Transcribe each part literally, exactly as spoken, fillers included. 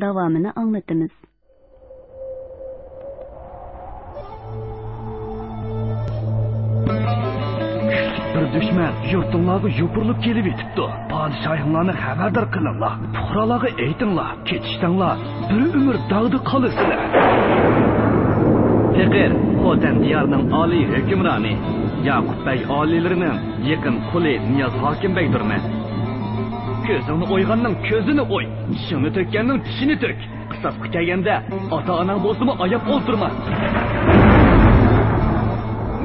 داۋامىنى ئاڭلىتىمىز. كۈچلۈك بىر دۈشمەن يۇرتۇڭلارغا يوپۇرۇلۇپ كېلىۋېتىپتۇ. پادىشاھىڭلارنى خەۋەردار قىلىڭلار. پۇقرالارغا ئېيتىڭلار، كېتىشتەڭلار، بىر ئۆمۈر داغدا قالىسىلەر. پېقىر، خوتەن دىيارىنىڭ ئالىي ھۆكۈمرانى، ياقۇپ بەگ ئالىيلىرىنىڭ يېقىن قۇلى نىياز ھاكىم بەگدۇرمەن. كۆزۈڭنى ئويغاننىڭ كۆزىنى ئوي، چىشىڭنى تۆككەننىڭ چىشىنى تۆك. قىساسقا كەلگەندە ئاتا-ئاناڭ بولسىمۇ ئاياپ ئولتۇرما.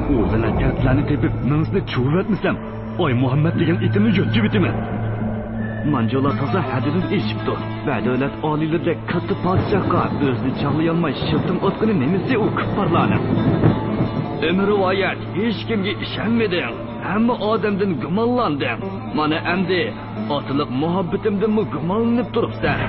ئۇ بىلەن كەلتىلەرنى تېپىپ مېڭىسىنى چۇۋۇۋەتمىسەم، ئاي مۇھەممەد دېگەن ئېتىمنى يۇتۇۋېتىمەن. مانجۇلار تازا ھەددىدىن ئېشىپتۇ. بەدۆلەت ئالىيلىرىدەك كاتتا پادىشاھقا ئۆزىنى چاغلىيالماي شىلتىڭ ئاتقىنى نېمىسى ئۇ كۇپپارلارنىڭ؟ ئۆمۈر رىۋايەت، ھېچكىمگە ئىشەنمىدىڭ. ھەممە ئادەمدىن گۇمانلاندىڭ. مانا ئەمدى ئاتىلىق مۇھەببىتىمدىنمۇ گۇمانلىنىپ تۇرۇپسەن.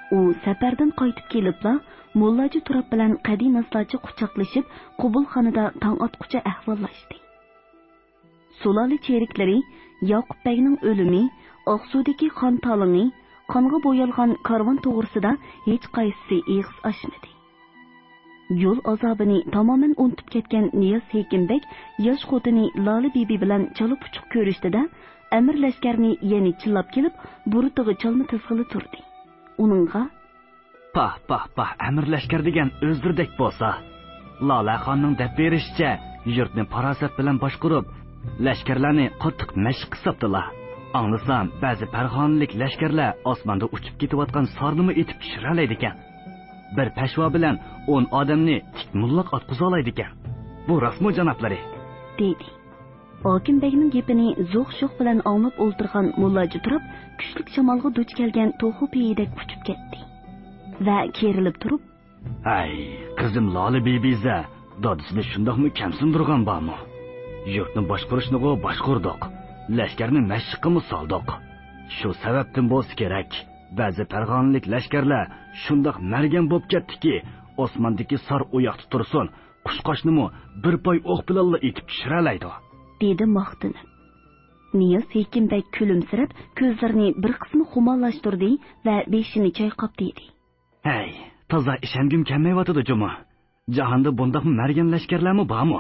ئۇ سەپەردىن قايتىپ كېلىپلا، موللاجى تۇراپ بىلەن قەدىناسلارچە قۇچاقلىشىپ، قوبۇلخانىدا تاڭ ئاتقۇچە ئەھۋاللاشتى. سۇلالە چېرىكلىرى ياقۇپ بەگنىڭ ئۆلۈمى، ئاقسۇدىكى خان تالىڭى، قانغا بويالغان كارۋان توغرىسىدا ھېچقايسىسى ئېغىز ئاچمىدى. يول ئازابىنى تامامەن ئۇنتۇپ كەتكەن نىياز ھېكىم بەگ ياش خوتۇنى لالە بىبى بىلەن چالا پۇچۇق كۆرۈشتى-دە، ئەمىر لەشكەرنى يەنە چىللاپ كېلىپ، بۇرۇتىغا چالما تىزغىلى تۇردى. ئۇنىڭغا، پاھ، پاھ، پاھ، ئەمىر لەشكەر دېگەن ئۆزلىرىدەك بولسا. لالەخاننىڭ دەپ بېرىشىچە، يۇرتنى پاراسەت بىلەن باشقۇرۇپ، لەشكەرلەرنى قاتتىق مەشىق قىلساپتىلا. ئاڭلىسام، بەزى پەرغانىلىك لەشكەرلەر ئاسماندا ئۇچۇپ كېتىۋاتقان سارنىمۇ ئېتىپ چۈشۈرەلەيدىكەن. بىر پەشۋا بىلەن ئون ئادەمنى تىك موللاق ئاتقۇزالايدىكەن. بۇ راستمۇ، جانابلىرى؟ دېدى. ھاكىم بەگنىڭ گېپىنى زوق-شوخ بىلەن ئاڭلاپ ئولتۇرغان موللاجى تۇراپ، كۈچلۈك شامالغا دۇچ كەلگەن توخۇ پېيىدەك ئۇچۇپ كەتتى ۋە كېرىلىپ تۇرۇپ، ھەي، قىزىم لالە بىبىزە، دادىسىنى شۇنداقمۇ كەمسىندۈرگەن بارمۇ؟ يۇرتنى باشقۇرۇشنىغۇ باشقۇردۇق، لەشكەرنى مەشىققىمۇ سالدۇق. شۇ سەۋەبتىن بولسا كېرەك، بەزى پەرغانىلىك لەشكەرلەر شۇنداق مەرگەن بولۇپ كەتتىكى، ئاسماندىكى سار ئۇياقتا تۇرسۇن، قۇشقاچنىمۇ بىر پاي ئوق بىلەنلا ئېتىپ چۈشۈرەلەيدۇ. دېدى ماختىنىپ. نىياز ھېكىم بەگ كۈلۈمسىرەپ، كۆزلىرىنى بىر قىسمى خۇمارلاشتۇردى ۋە بېشىنى چايقاپ دېدى. ھەي، تازا ئىشەنگۈم كەلمەيۋاتىدۇ جۇمۇ. جاھاندا بۇنداقمۇ مەرگەن لەشكەرلەرمۇ بارمۇ؟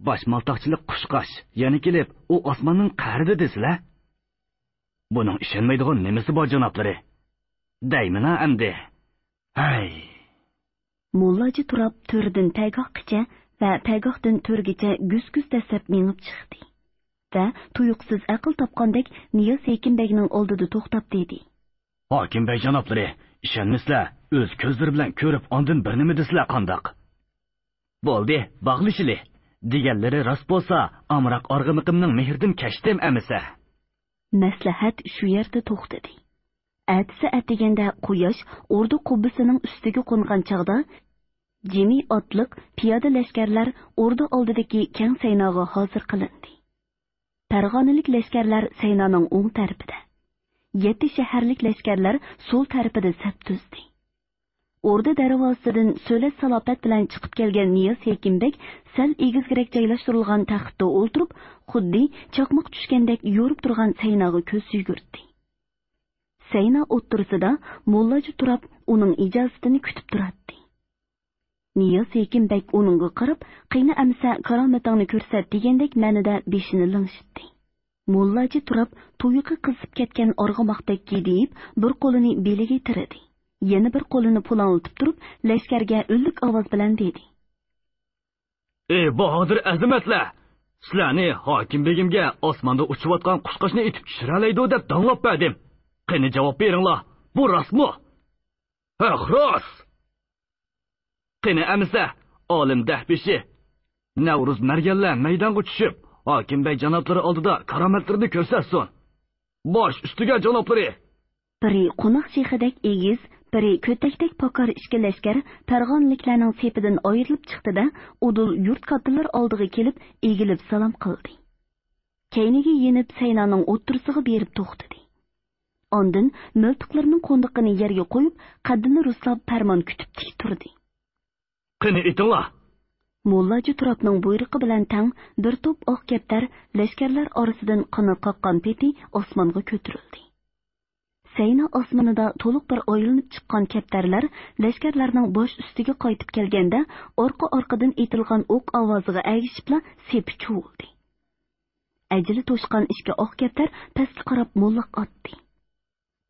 باشمالتاقچىلىق قۇشقاچ، يەنە كېلىپ، ئۇ ئاسماننىڭ قەرىدە دېسىلە. بۇنىڭ ئىشەنمەيدىغان نېمىسى بار، جانابلىرى؟ دەيمىنا ئەمدى. ھەي! موللاجى تۇراپ تۆردىن پەگاھقىچە ۋە پەگاھتىن تۆرگىچە گۈس-گۈس دەسسەپ مېڭىپ چىقتى ۋە تۇيۇقسىز ئەقىل تاپقاندەك نىياز ھېكىم بەگنىڭ ئالدىدا توختاپ دېدى. ھاكىم بەگ جانابلىرى، ئىشەنمىسىلە، ئۆز كۆزلىرى بىلەن كۆرۈپ ئاندىن بىر نېمە دېسىلە قانداق؟ بولدى، باغلىشىلى. دېگەنلىرى راست بولسا، ئامراق ئارغىمىقىمنىڭ مېھرىدىن كەچتىم ئەمىسە. مەسلىھەت شۇ يەردە توختىدى. ئەتىسى ئەتىگەندە قۇياش ئوردا قۇببىسىنىڭ ئۈستىگە قونغان چاغدا، جىمى ئاتلىق پىيادە لەشكەرلەر ئوردا ئالدىدىكى كەڭ سەيناغا ھازىر قىلىندى. پەرغانىلىك لەشكەرلەر سەينانىڭ ئوڭ تەرىپىدە، يەتتە شەھەرلىك لەشكەرلەر سول تەرىپىدە سەپ تۈزدى. ئوردا دەرۋازىسىدىن سۆلەت سالاپەت بىلەن چىقىپ كەلگەن نىياز ھېكىم بەگ سەل ئېگىزگىرەك جايلاشتۇرۇلغان تەختتە ئولتۇرۇپ، خۇددى چاقماق چۈشكەندەك يورۇپ تۇرغان سەيناغا كۆز يۈگۈرتتى. سەينا ئوتتۇرىسىدا موللاجى تۇراپ ئۇنىڭ ئىجازىتىنى كۈتۈپ تۇراتتى. نىياز ھېكىم بەگ ئۇنىڭغا قاراپ، قېنى ئەمىسە كارامىتىڭنى كۆرسەت دېگەندەك مەنىدە بېشىنى لىڭشىتتى. موللاجى تۇراپ تۇيىقى قىزىپ كەتكەن ئارغىماقتەك گىدىيىپ، بىر قولىنى بېلىگە تىرىدى. يەنە بىر قولىنى پۇلاڭلىتىپ تۇرۇپ، لەشكەرگە ئۈنلۈك ئاۋاز بىلەن دېدى. ئى باھادىر ئەزىمەتلەر! سىلەرنى ھاكىم بېگىمگە ئاسماندا ئۇچۇۋاتقان قۇشقاچنى ئېتىپ چۈشۈرەلەيدۇ دەپ داڭلاپ بەردىم. قېنى جاۋاب بېرىڭلار، بۇ راستمۇ؟ ھەق راست! قېنى ئەمىسە، ئالىم دەھبىشى، نەۋرۇز مەرگەنلەر مەيدانغا چۈشۈپ، ھاكىم بەگ جانابلىرى ئالدىدا كارامەتلىرىنى كۆرسەتسۇن. باش ئۈستىگە جانابلىرى! بىرى قوناق شېخىدەك ئېگىز، بىرى كۆتەكتەك پاكار ئىككى لەشكەر پەرغانىلىكلەرنىڭ سېپىدىن ئايرىلىپ چىقتى-دە، ئۇدۇل يۇرت كاتتىلىرى ئالدىغا كېلىپ، ئېگىلىپ سالام قىلدى. كەينىگە يېنىپ سەينانىڭ ئوتتۇرىسىغا بېرىپ توختىدى. ئاندىن مىلتىقلىرىنىڭ قوندىقىنى يەرگە قويۇپ، قەددىنى رۇسلاپ پەرمان كۈتۈپ تىك تۇردى. قېنى ئېيتىڭلار! موللاجى تۇرابنىڭ بۇيرۇقى بىلەن تەڭ بىر توپ ئاق كەپتەر لەشكەرلەر ئارىسىدىن قانات قاققان پېتى ئاسمانغا كۆتۈرۈلدى. سەينا ئاسمىنىدا تولۇق بىر ئايلىنىپ چىققان كەپتەرلەر لەشكەرلەرنىڭ باش ئۈستىگە قايتىپ كەلگەندە، ئارقا-ئارقىدىن ئېتىلغان ئوق ئاۋازىغا ئەگىشىپلا سېپى چۇۋۇلدى. ئەجىلى توشقان ئىككى ئاق كەپتەر پەسكە قاراپ موللاق ئاتتى.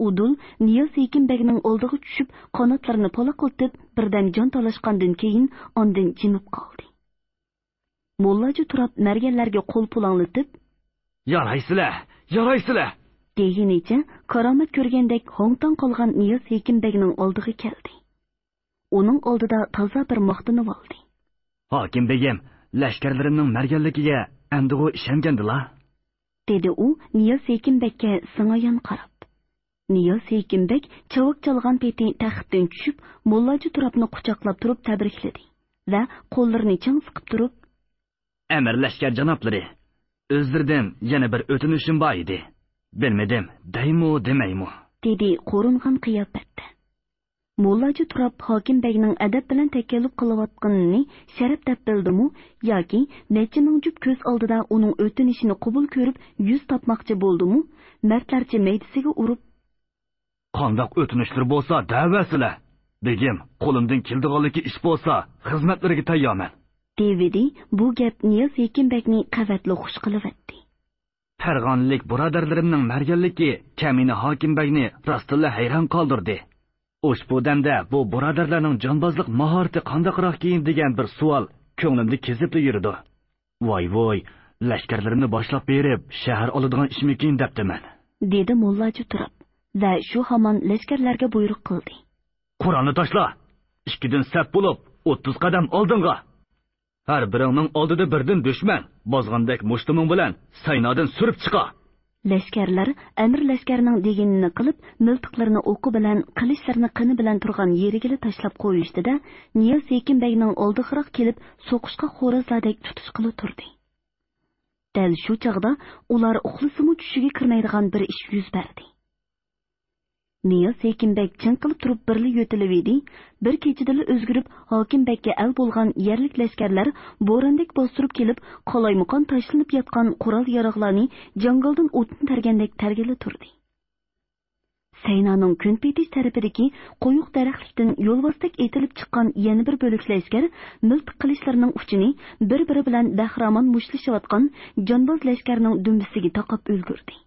ئۇدۇل نىياز ھېكىم بەگنىڭ ئالدىغا چۈشۈپ، قاناتلىرىنى پالاقلىتىپ، بىردەم جان تالاشقاندىن كېيىن، ئاندىن جىمىپ قالدى. موللاجى تۇراپ مەرگەنلەرگە قول پۇلاڭلىتىپ، «يارايسىلە، يارايسىلە!» دېگىنىچە، كارامەت كۆرگەندەك ھاڭ-تاڭ قالغان نىياز ھېكىم بەگنىڭ ئالدىغا كەلدى. ئۇنىڭ ئالدىدا تازا بىر ماختىنىۋالدى. «ھاكىم بېگىم، لەشكەرلىرىمنىڭ مەرگەنلىكىگە ئەمدىغۇ ئىشەنگەندىلا؟» دېدى ئۇ نىياز ھېكىم بەگكە سىڭايان قاراپ. نىياز ھېكىم بەگ چاۋاك چالغان پېتى تەختتىن چۈشۈپ، موللاجى تۇراپنى قۇچاقلاپ تۇرۇپ تەبرىكلىدى ۋە قوللىرىنى چىڭ سىقىپ تۇرۇپ، «ئەمىر لەشكەر جانابلىرى، ئۆزلىرىدىن يەنە بىر ئۆتۈنۈشۈم بار ئىدى. بىلمىدىم، دەيمۇ، دېمەيمۇ؟» دېدى قورۇنغان قىياپەتتە. موللاجى تۇراپ ھاكىم بەگنىڭ ئەدەپ بىلەن تەكەللۇپ قىلىۋاتقىنىنى شەرەپ دەپ بىلدىمۇ ياكى نەچچە مىڭ جۈپ كۆز ئالدىدا ئۇنىڭ ئۆتۈنۈشىنى قوبۇل كۆرۈپ يۈز تاپماقچى بولدىمۇ، مەردلەرچە مەيدىسىگە ئۇرۇپ، «قانداق ئۆتۈنۈشلىرى بولسا دەۋەرسىلە! بېگىم، قولۇمدىن كېلىدىغانلىكى ئىش بولسا، خىزمەتلىرىگە تەييارمەن!» دېۋىدى. بۇ گەپ نىياز ھېكىم بەگنى قەۋەتلا خۇش قىلىۋەتتى. «پەرغانىلىك بۇرادەرلىرىمنىڭ مەرگەنلىكى كەمىنە ھاكىم بەگنى راستتىنلا ھەيران قالدۇردى. ئۇشبۇ دەمدە بۇ بۇرادەرلەرنىڭ جانبازلىق ماھارىتى قانداقراقكىن دېگەن بىر سوئال كۆڭلۈمدە كېزىپلا يۈرىدۇ. ۋاي-ۋۇي، لەشكەرلىرىمنى باشلاپ بېرىپ، شەھەر ئالىدىغان ئىشمىكىن دەپتىمەن.» دېدى موللاجى تۇراپ ۋە شۇ ھامان لەشكەرلەرگە بۇيرۇق قىلدى. «قورالنى تاشلا! ئىككىدىن سەپ بولۇپ، ئوتتۇز قەدەم ئالدىڭغا! ھەر بىرىڭنىڭ ئالدىدا بىردىن دۈشمەن، بازغاندەك مۇشتۇمۇڭ بىلەن سەينادىن سۈرۈپ چىقار!» لەشكەرلەر ئەمىر لەشكەرنىڭ دېگىنىنى قىلىپ، مىلتىقلىرىنى ئوقى بىلەن، قىلىچلىرىنى قېنى بىلەن تۇرغان يېرىگىلا تاشلاپ قويۇشتى-دە، نىياز ھېكىم بەگنىڭ ئالدىغىراق كېلىپ، سوقۇشقا خورازلاردەك تۇتۇشقىلى تۇردى. دەل شۇ چاغدا ئۇلار ئۇخلىسىمۇ چۈشىگە كىرمەيدىغان بىر ئىش يۈز بەردى. نىياز ھېكىم بەگ چىڭقىلىپ تۇرۇپ بىرلا يۆتىلىۋىدى، بىر كېچىدىلا ئۆزگىرىپ، ھاكىم بەگكە ئەل بولغان يەرلىك لەشكەرلەر بوراندەك باستۇرۇپ كېلىپ، قالايمىقان تاشلىنىپ ياتقان قورال-ياراغلارنى جاڭگالدىن ئوتۇن تەرگەندەك تەرگىلى تۇردى. سەينانىڭ كۈنپېتىش تەرىپىدىكى قويۇق دەرەخلىكتىن يولۋاستەك ئېتىلىپ چىققان يەنە بىر بۆلەك لەشكەر مىلتىق قىلىچلىرىنىڭ ئۇچىنى بىر-بىرى بىلەن بەخىرامان مۇشتلىشىۋاتقان جانباز لەشكەرنىڭ دۈمبىسىگە تاقاپ ئۈلگۈردى.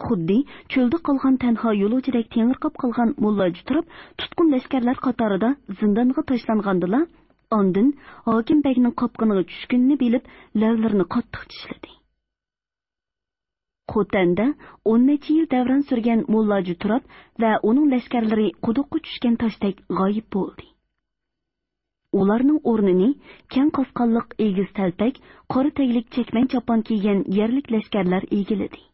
خۇددى چۆلدە قالغان تەنھا يولۇچىدەك تېڭىرقاپ قالغان موللاجى تۇراپ تۇتقۇن لەشكەرلەر قاتارىدا زىندانغا تاشلانغاندىلا، ئاندىن ھاكىم بەگنىڭ قاپقىنىغا چۈشكىنىنى بىلىپ، لەۋلىرىنى قاتتىق چىشلىدى. خوتەندە ئون نەچچە يىل دەۋران سۈرگەن موللاجى تۇراپ ۋە ئۇنىڭ لەشكەرلىرى قۇدۇققا چۈشكەن تاشتەك غايىب بولدى. ئۇلارنىڭ ئورنىنى كەڭ قاسقانلىق ئېگىز تەلپەك، قارا تەگلىك چەكمەن چاپان كىيگەن يەرلىك لەشكەرلەر ئىگىلىدى.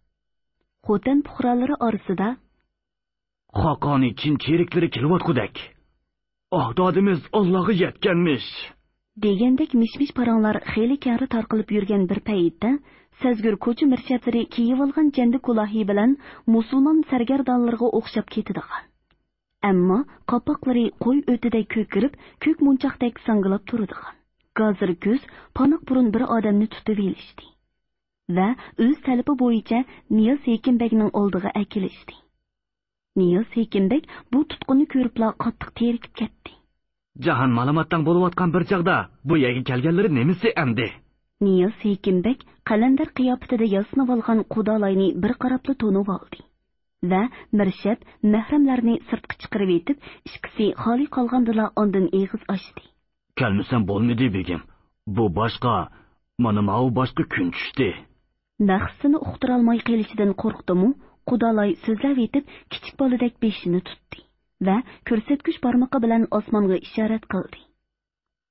خوتەن پۇقرالىرى ئارىسىدا، «خاقانى چىن چېرىكلىرى كېلىۋاتقۇدەك. ئاھ، دادىمىز ئاللاغا يەتكەنمىش!» دېگەندەك مىش-مىش پاراڭلار خېلى كەڭرى تارقىلىپ يۈرگەن بىر پەيتتە، سەزگۈر كوچا مىرشەپلىرى كىيىۋالغان جەندە كۇلاھى بىلەن مۇسۇلمان سەرگەردانلىرىغا ئوخشاپ كېتىدىغان، ئەمما قاپاقلىرى قوي ئۆتىدەك كۆكىرىپ، كۆك مونچاقتەك ساڭگىلاپ تۇرىدىغان، گازىر كۆز، پاناق بۇرۇن بىر ئادەمنى تۇتۇۋېلىشتى ۋە ئۆز تەلىپى بويىچە نىياز ھېكىم بەگنىڭ ئالدىغا ئەكېلىشتى. نىياز ھېكىم بەگ بۇ تۇتقۇننى كۆرۈپلا قاتتىق تېرىكىپ كەتتى. جاھان مالاماتاڭ بولۇۋاتقان بىر چاغدا بۇ يەرگە كەلگەنلىرى نېمىسى ئەمدى؟ نىياز ھېكىم بەگ قەلەندەر قىياپىتىدە ياسىنىۋالغان قۇدالاينى بىر قاراپلا تونۇۋالدى ۋە مىرشەپ، مەھرەملەرنى سىرتقا چىقىرىۋېتىپ، ئىككىسى خالىي قالغاندىلا ئاندىن ئېغىز ئاچتى. كەلمىسەم بولمىدى، بېگىم. بۇ باشقا، مانا ماۋۇ باشقا كۈن چۈشتى. مەقسىتىنى ئۇقتۇرالماي قېلىشىدىن قورقتىمۇ، قۇدالاي سۆزلەۋېتىپ، كىچىك بالىدەك بېشىنى تۇتتى ۋە كۆرسەتكۈچ بارمىقى بىلەن ئاسمانغا ئىشارەت قىلدى.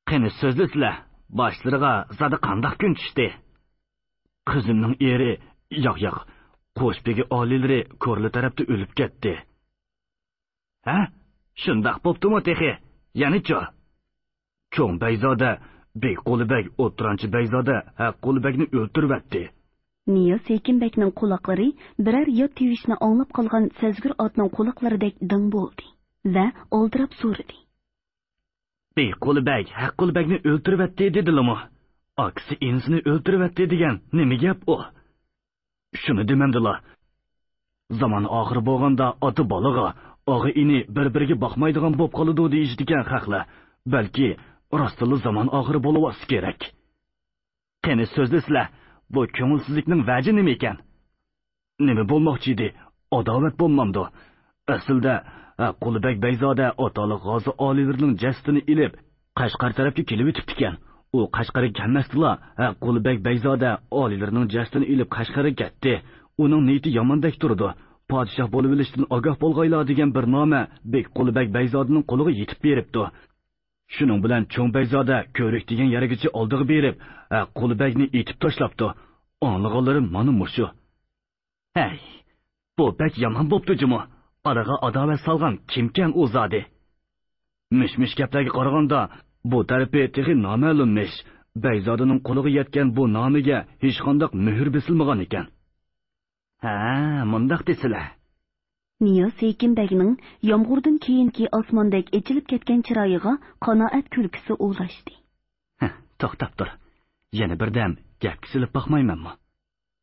قېنى سۆزلىسىلە، باشلىرىغا زادى قانداق كۈن چۈشتى؟ قىزىمنىڭ ئېرى، ياق، ياق، قوشبېگى ئالىيلىرى كورلا تەرەپتە ئۆلۈپ كەتتى. ھە؟ شۇنداق بوپتۇمۇ تېخى؟ يەنىچۇ؟ چوڭ بەگزادە بېگقۇلى بەگ ئوتتۇرانچى بەگزادە ھەققۇلى بەگنى ئۆلتۈرۈۋەتتى. نىياز ھېكىم بەگنىڭ قۇلاقلىرى بىرەر يات تىۋىشنى ئاڭلاپ قالغان سەزگۈر ئاتنىڭ قۇلاقلىرىدەك دىڭ بولدى ۋە ئالدىراپ سورىدى. بىي قۇلى بەگ ھەق قۇلى بەگنى ئۆلتۈرۈۋەتتى دېدىلىمۇ؟ ئاكىسى ئىنىسىنى ئۆلتۈرۈۋەتتى دېگەن نېمە گەپ ئۇ؟ شۇنى دېمەمدىلا؟ زامان ئاخىرى بولغاندا ئاتا بالىغا، ئاغا ئىنى بىر-بىرىگە باقمايدىغان بوپ قالىدۇ دېيىشىدىكەن خەقلەر. بەلكى راستتىنلا زامان ئاخىرى بولۇۋاتسا كېرەك. قېنى سۆزلىسىلە، بۇ كۆڭۈلسىزلىكنىڭ ۋەجى نېمە ئىكەن؟ نېمە بولماقچى ئىدى؟ ئاداۋەت بولمامدۇ؟ ئەسلىدە، ھە، قۇلىبەگ بەگزادە ئاتالىق غازى ئالىيلىرىنىڭ جەسىتىنى ئېلىپ، قەشقەر تەرەپكە كېلىۋېتىپتىكەن. ئۇ قەشقەرگە كەلمەستىلا، ھە، قۇلىبەگ بەگزادە ئالىيلىرىنىڭ جەسىتىنى ئېلىپ قەشقەرگە كەتتى. ئۇنىڭ نىيىتى ياماندەك تۇرىدۇ. پادىشاھ بولۇۋېلىشتىن ئاگاھ بولغايلا دېگەن بىر نامە بېك قۇلىبەگ بەگزادىنىڭ قولىغا يېتىپ بېرىپتۇ. شۇنىڭ بىلەن چوڭ بەگزادە كۆۋرۈك دېگەن يەرگىچە ئالدىغا بېرىپ، ھە، قۇلىبەگنى ئېتىپ تاشلاپتۇ. ئاڭلىغانلىرىم مانا مۇشۇ. ھەي، بۇ بەك يامان بوپتۇ جۇمۇ. ئارىغا ئاداۋەت سالغان كىمكەن ئۇ زادى؟ مىش-مىش گەپلەرگە قارىغاندا، بۇ تەرىپى تېخى نامەلۇم ئىش. بەگزادىنىڭ قولىغا يەتكەن بۇ نامىگە ھېچقانداق مۆھۈر بېسىلمىغان ئىكەن. ھە، مۇنداق دېسىلە. نىياز ھېكىم بەگنىڭ يامغۇردىن كېيىنكى ئاسماندەك ئېچىلىپ كەتكەن چىرايىغا قانائەت كۈلكىسى ئۇلاشتى. ھە، توختاپ تۇر. يەنە بىردەم گەپكە سېلىپ باقمايمەنمۇ؟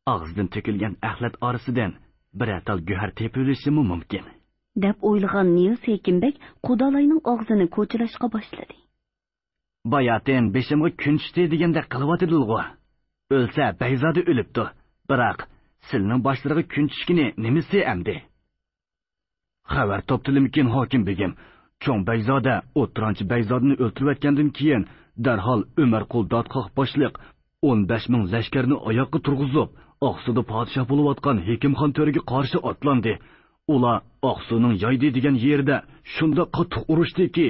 ئاغزىدىن تۆكۈلگەن ئەخلەت ئارىسىدىن بىرەر تال گۆھەر تېپىۋېلىشىمۇ مۇمكىن. دەپ ئويلىغان نىياز ھېكىم بەگ قۇدالاينىڭ ئاغزىنى كوچىلاشقا باشلىدى. باياتىن بېشىمغا كۈن چۈشتى دېگەندەك قىلىۋاتىدىلىغۇ. ئۆلسە بەگزادە ئۆلۈپتۇ. بىراق، سىلىنىڭ باشلىرىغا كۈن چۈشكىنى نېمىسى ئەمدى؟ خەۋەر تاپتىلىمىكىن، ھاكىم بېگىم؟ چوڭ بەگزادە ئوتتۇرانچى بەگزادىنى ئۆلتۈرۈۋەتكەندىن كېيىن، دەرھال ئۆمەرقۇل داتقاق باشلىق ئون بەش مىڭ لەشكەرنى ئاياققا تۇرغۇزۇپ، ئاقسۇدا پادىشاھ بولۇۋاتقان ھېكىمخان تۆرىگە قارشى ئاتلاندى. ئۇلار ئاقسۇنىڭ يايدى دېگەن يېرىدە شۇنداق قاتتىق ئۇرۇشتىكى،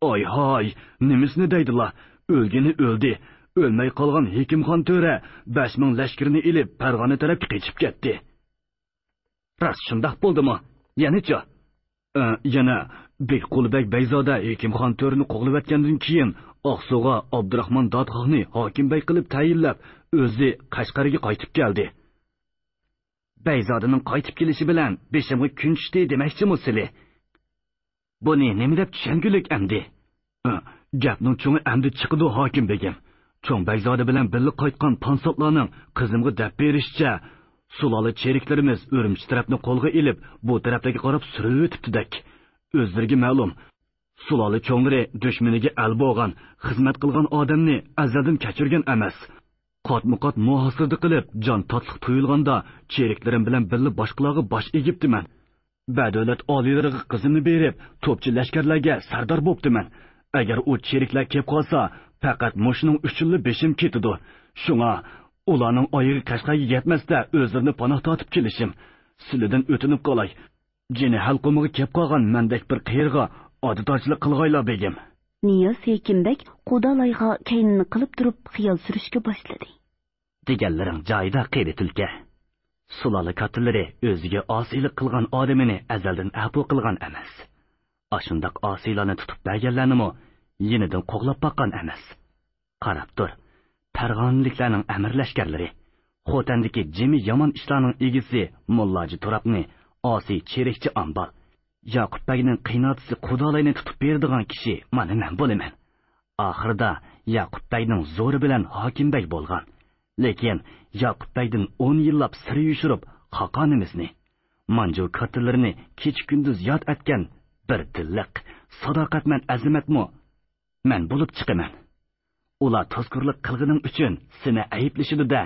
ئاي-ھاي، نېمىسىنى دەيدىلا، ئۆلگىنى ئۆلدى. ئۆلمەي قالغان ھېكىمخان تۆرە بەش مىڭ لەشكىرىنى ئېلىپ، پەرغانە تەرەپكە قېچىپ كەتتى. راست شۇنداق بولدىمۇ؟ يەنىچۇ؟ ئە، يەنە بېكقۇلى بەگ بەگزادە ھېكىمخان تۆرىنى قوغلىۋەتكەندىن كېيىن، ئاقسۇغا ئابدۇراخمان داتقاقنى ھاكىم بەگ قىلىپ تەيىنلەپ، ئۆزى قەشقەرگە قايتىپ كەلدى. بەگزادىنىڭ قايتىپ كېلىشى بىلەن بېشىمغا كۈن چۈشتى دېمەكچىمۇ سىلى؟ بۇنى نېمە دەپ چۈشەنگۈلۈك ئەمدى؟ ئە، گەپنىڭ چوڭى ئەمدى چىقىدۇ، ھاكىم بېگىم. چوڭ بەگزادە بىلەن بىللە قايتقان پانساتلارنىڭ قىزىمغا دەپ بېرىشىچە، سۇلالە چېرىكلىرىمىز ئۈرۈمچى تەرەپنى قولغا ئېلىپ، بۇ تەرەپلەرگە قاراپ سۈرۈۋېتىپتىدەك. ئۆزلىرىگە مەلۇم، سۇلالە چوڭلىرى دۈشمىنىگە ئەل بولغان، خىزمەت قىلغان ئادەمنى ئەزەلدىن كەچۈرگەن ئەمەس. قاتمۇ قات مۇھاسىرىدە قىلىپ، جان تاتلىق تۇيۇلغاندا، چېرىكلىرىم بىلەن بىللە باشقىلارغا باش ئېگىپتىمەن. بەدۆلەت ئالىيلىرىغا قىزىمنى بېرىپ، توپچى لەشكەرلەرگە سەردار بوپتىمەن. ئەگەر ئۇ چېرىكلەر كېلىپ قالسا، پەقەت مۇشۇنىڭ ئۈچۈنلا بېشىم كېتىدۇ. شۇڭا ئۇلارنىڭ ئايىغى قەشقەرگە يەتمەستە ئۆزلىرىنى پاناھ تارتىپ كېلىشىم. سىلىدىن ئۆتۈنۈپ قالاي. جېنى ھەلقۇمىغا كېلىپ قالغان مەندەك بىر قېرىغا ئاتىدارچىلىق قىلغايلا، بېگىم. نىياز ھېكىم بەگ قۇدالايغا كەينىنى قىلىپ تۇرۇپ خىيال سۈرۈشكە باشلىدى. دېگەنلىرىڭ جايىدا، قېرى تۈلكە. سۇلالە كاتتىلىرى ئۆزىگە ئاسىيلىق قىلغان ئادىمىنى ئەزەلدىن ئەپۇ قىلغان ئەمەس. ئاشۇنداق ئاسىيلارنى تۇتۇپ بەرگەنلەرنىمۇ يېنىدىن قوغلاپ باققان ئەمەس. قاراپ تۇر، پەرغانىلىكلەرنىڭ ئەمىر لەشكەرلىرى، خوتەندىكى جىمى يامان ئىشلارنىڭ ئىگىسى موللاجى تۇراپنى ئاسىي چېرىكچى ئامبال، ياقۇپ بەگنىڭ قېيىنئاتىسى قۇدالاينى تۇتۇپ بېرىدىغان كىشى مانا مەن بولىمەن. ئاخىرىدا ياقۇپ بەگنىڭ زورى بىلەن ھاكىم بەگ بولغان. لېكىن ياقۇپ بەگدىن ئون يىللاپ سىر يوشۇرۇپ، خاقانىمىزنى، مانجۇ كاتتىلىرىنى كېچە-كۈندۈز ياد ئەتكەن بىر دىللىق، ساداقەتمەن ئەزىمەتمۇ مەن بولۇپ چىقىمەن. ئۇلار توسكۇرلۇق قىلغىنىڭ ئۈچۈن سېنى ئەيىبلىشىدۇ-دە،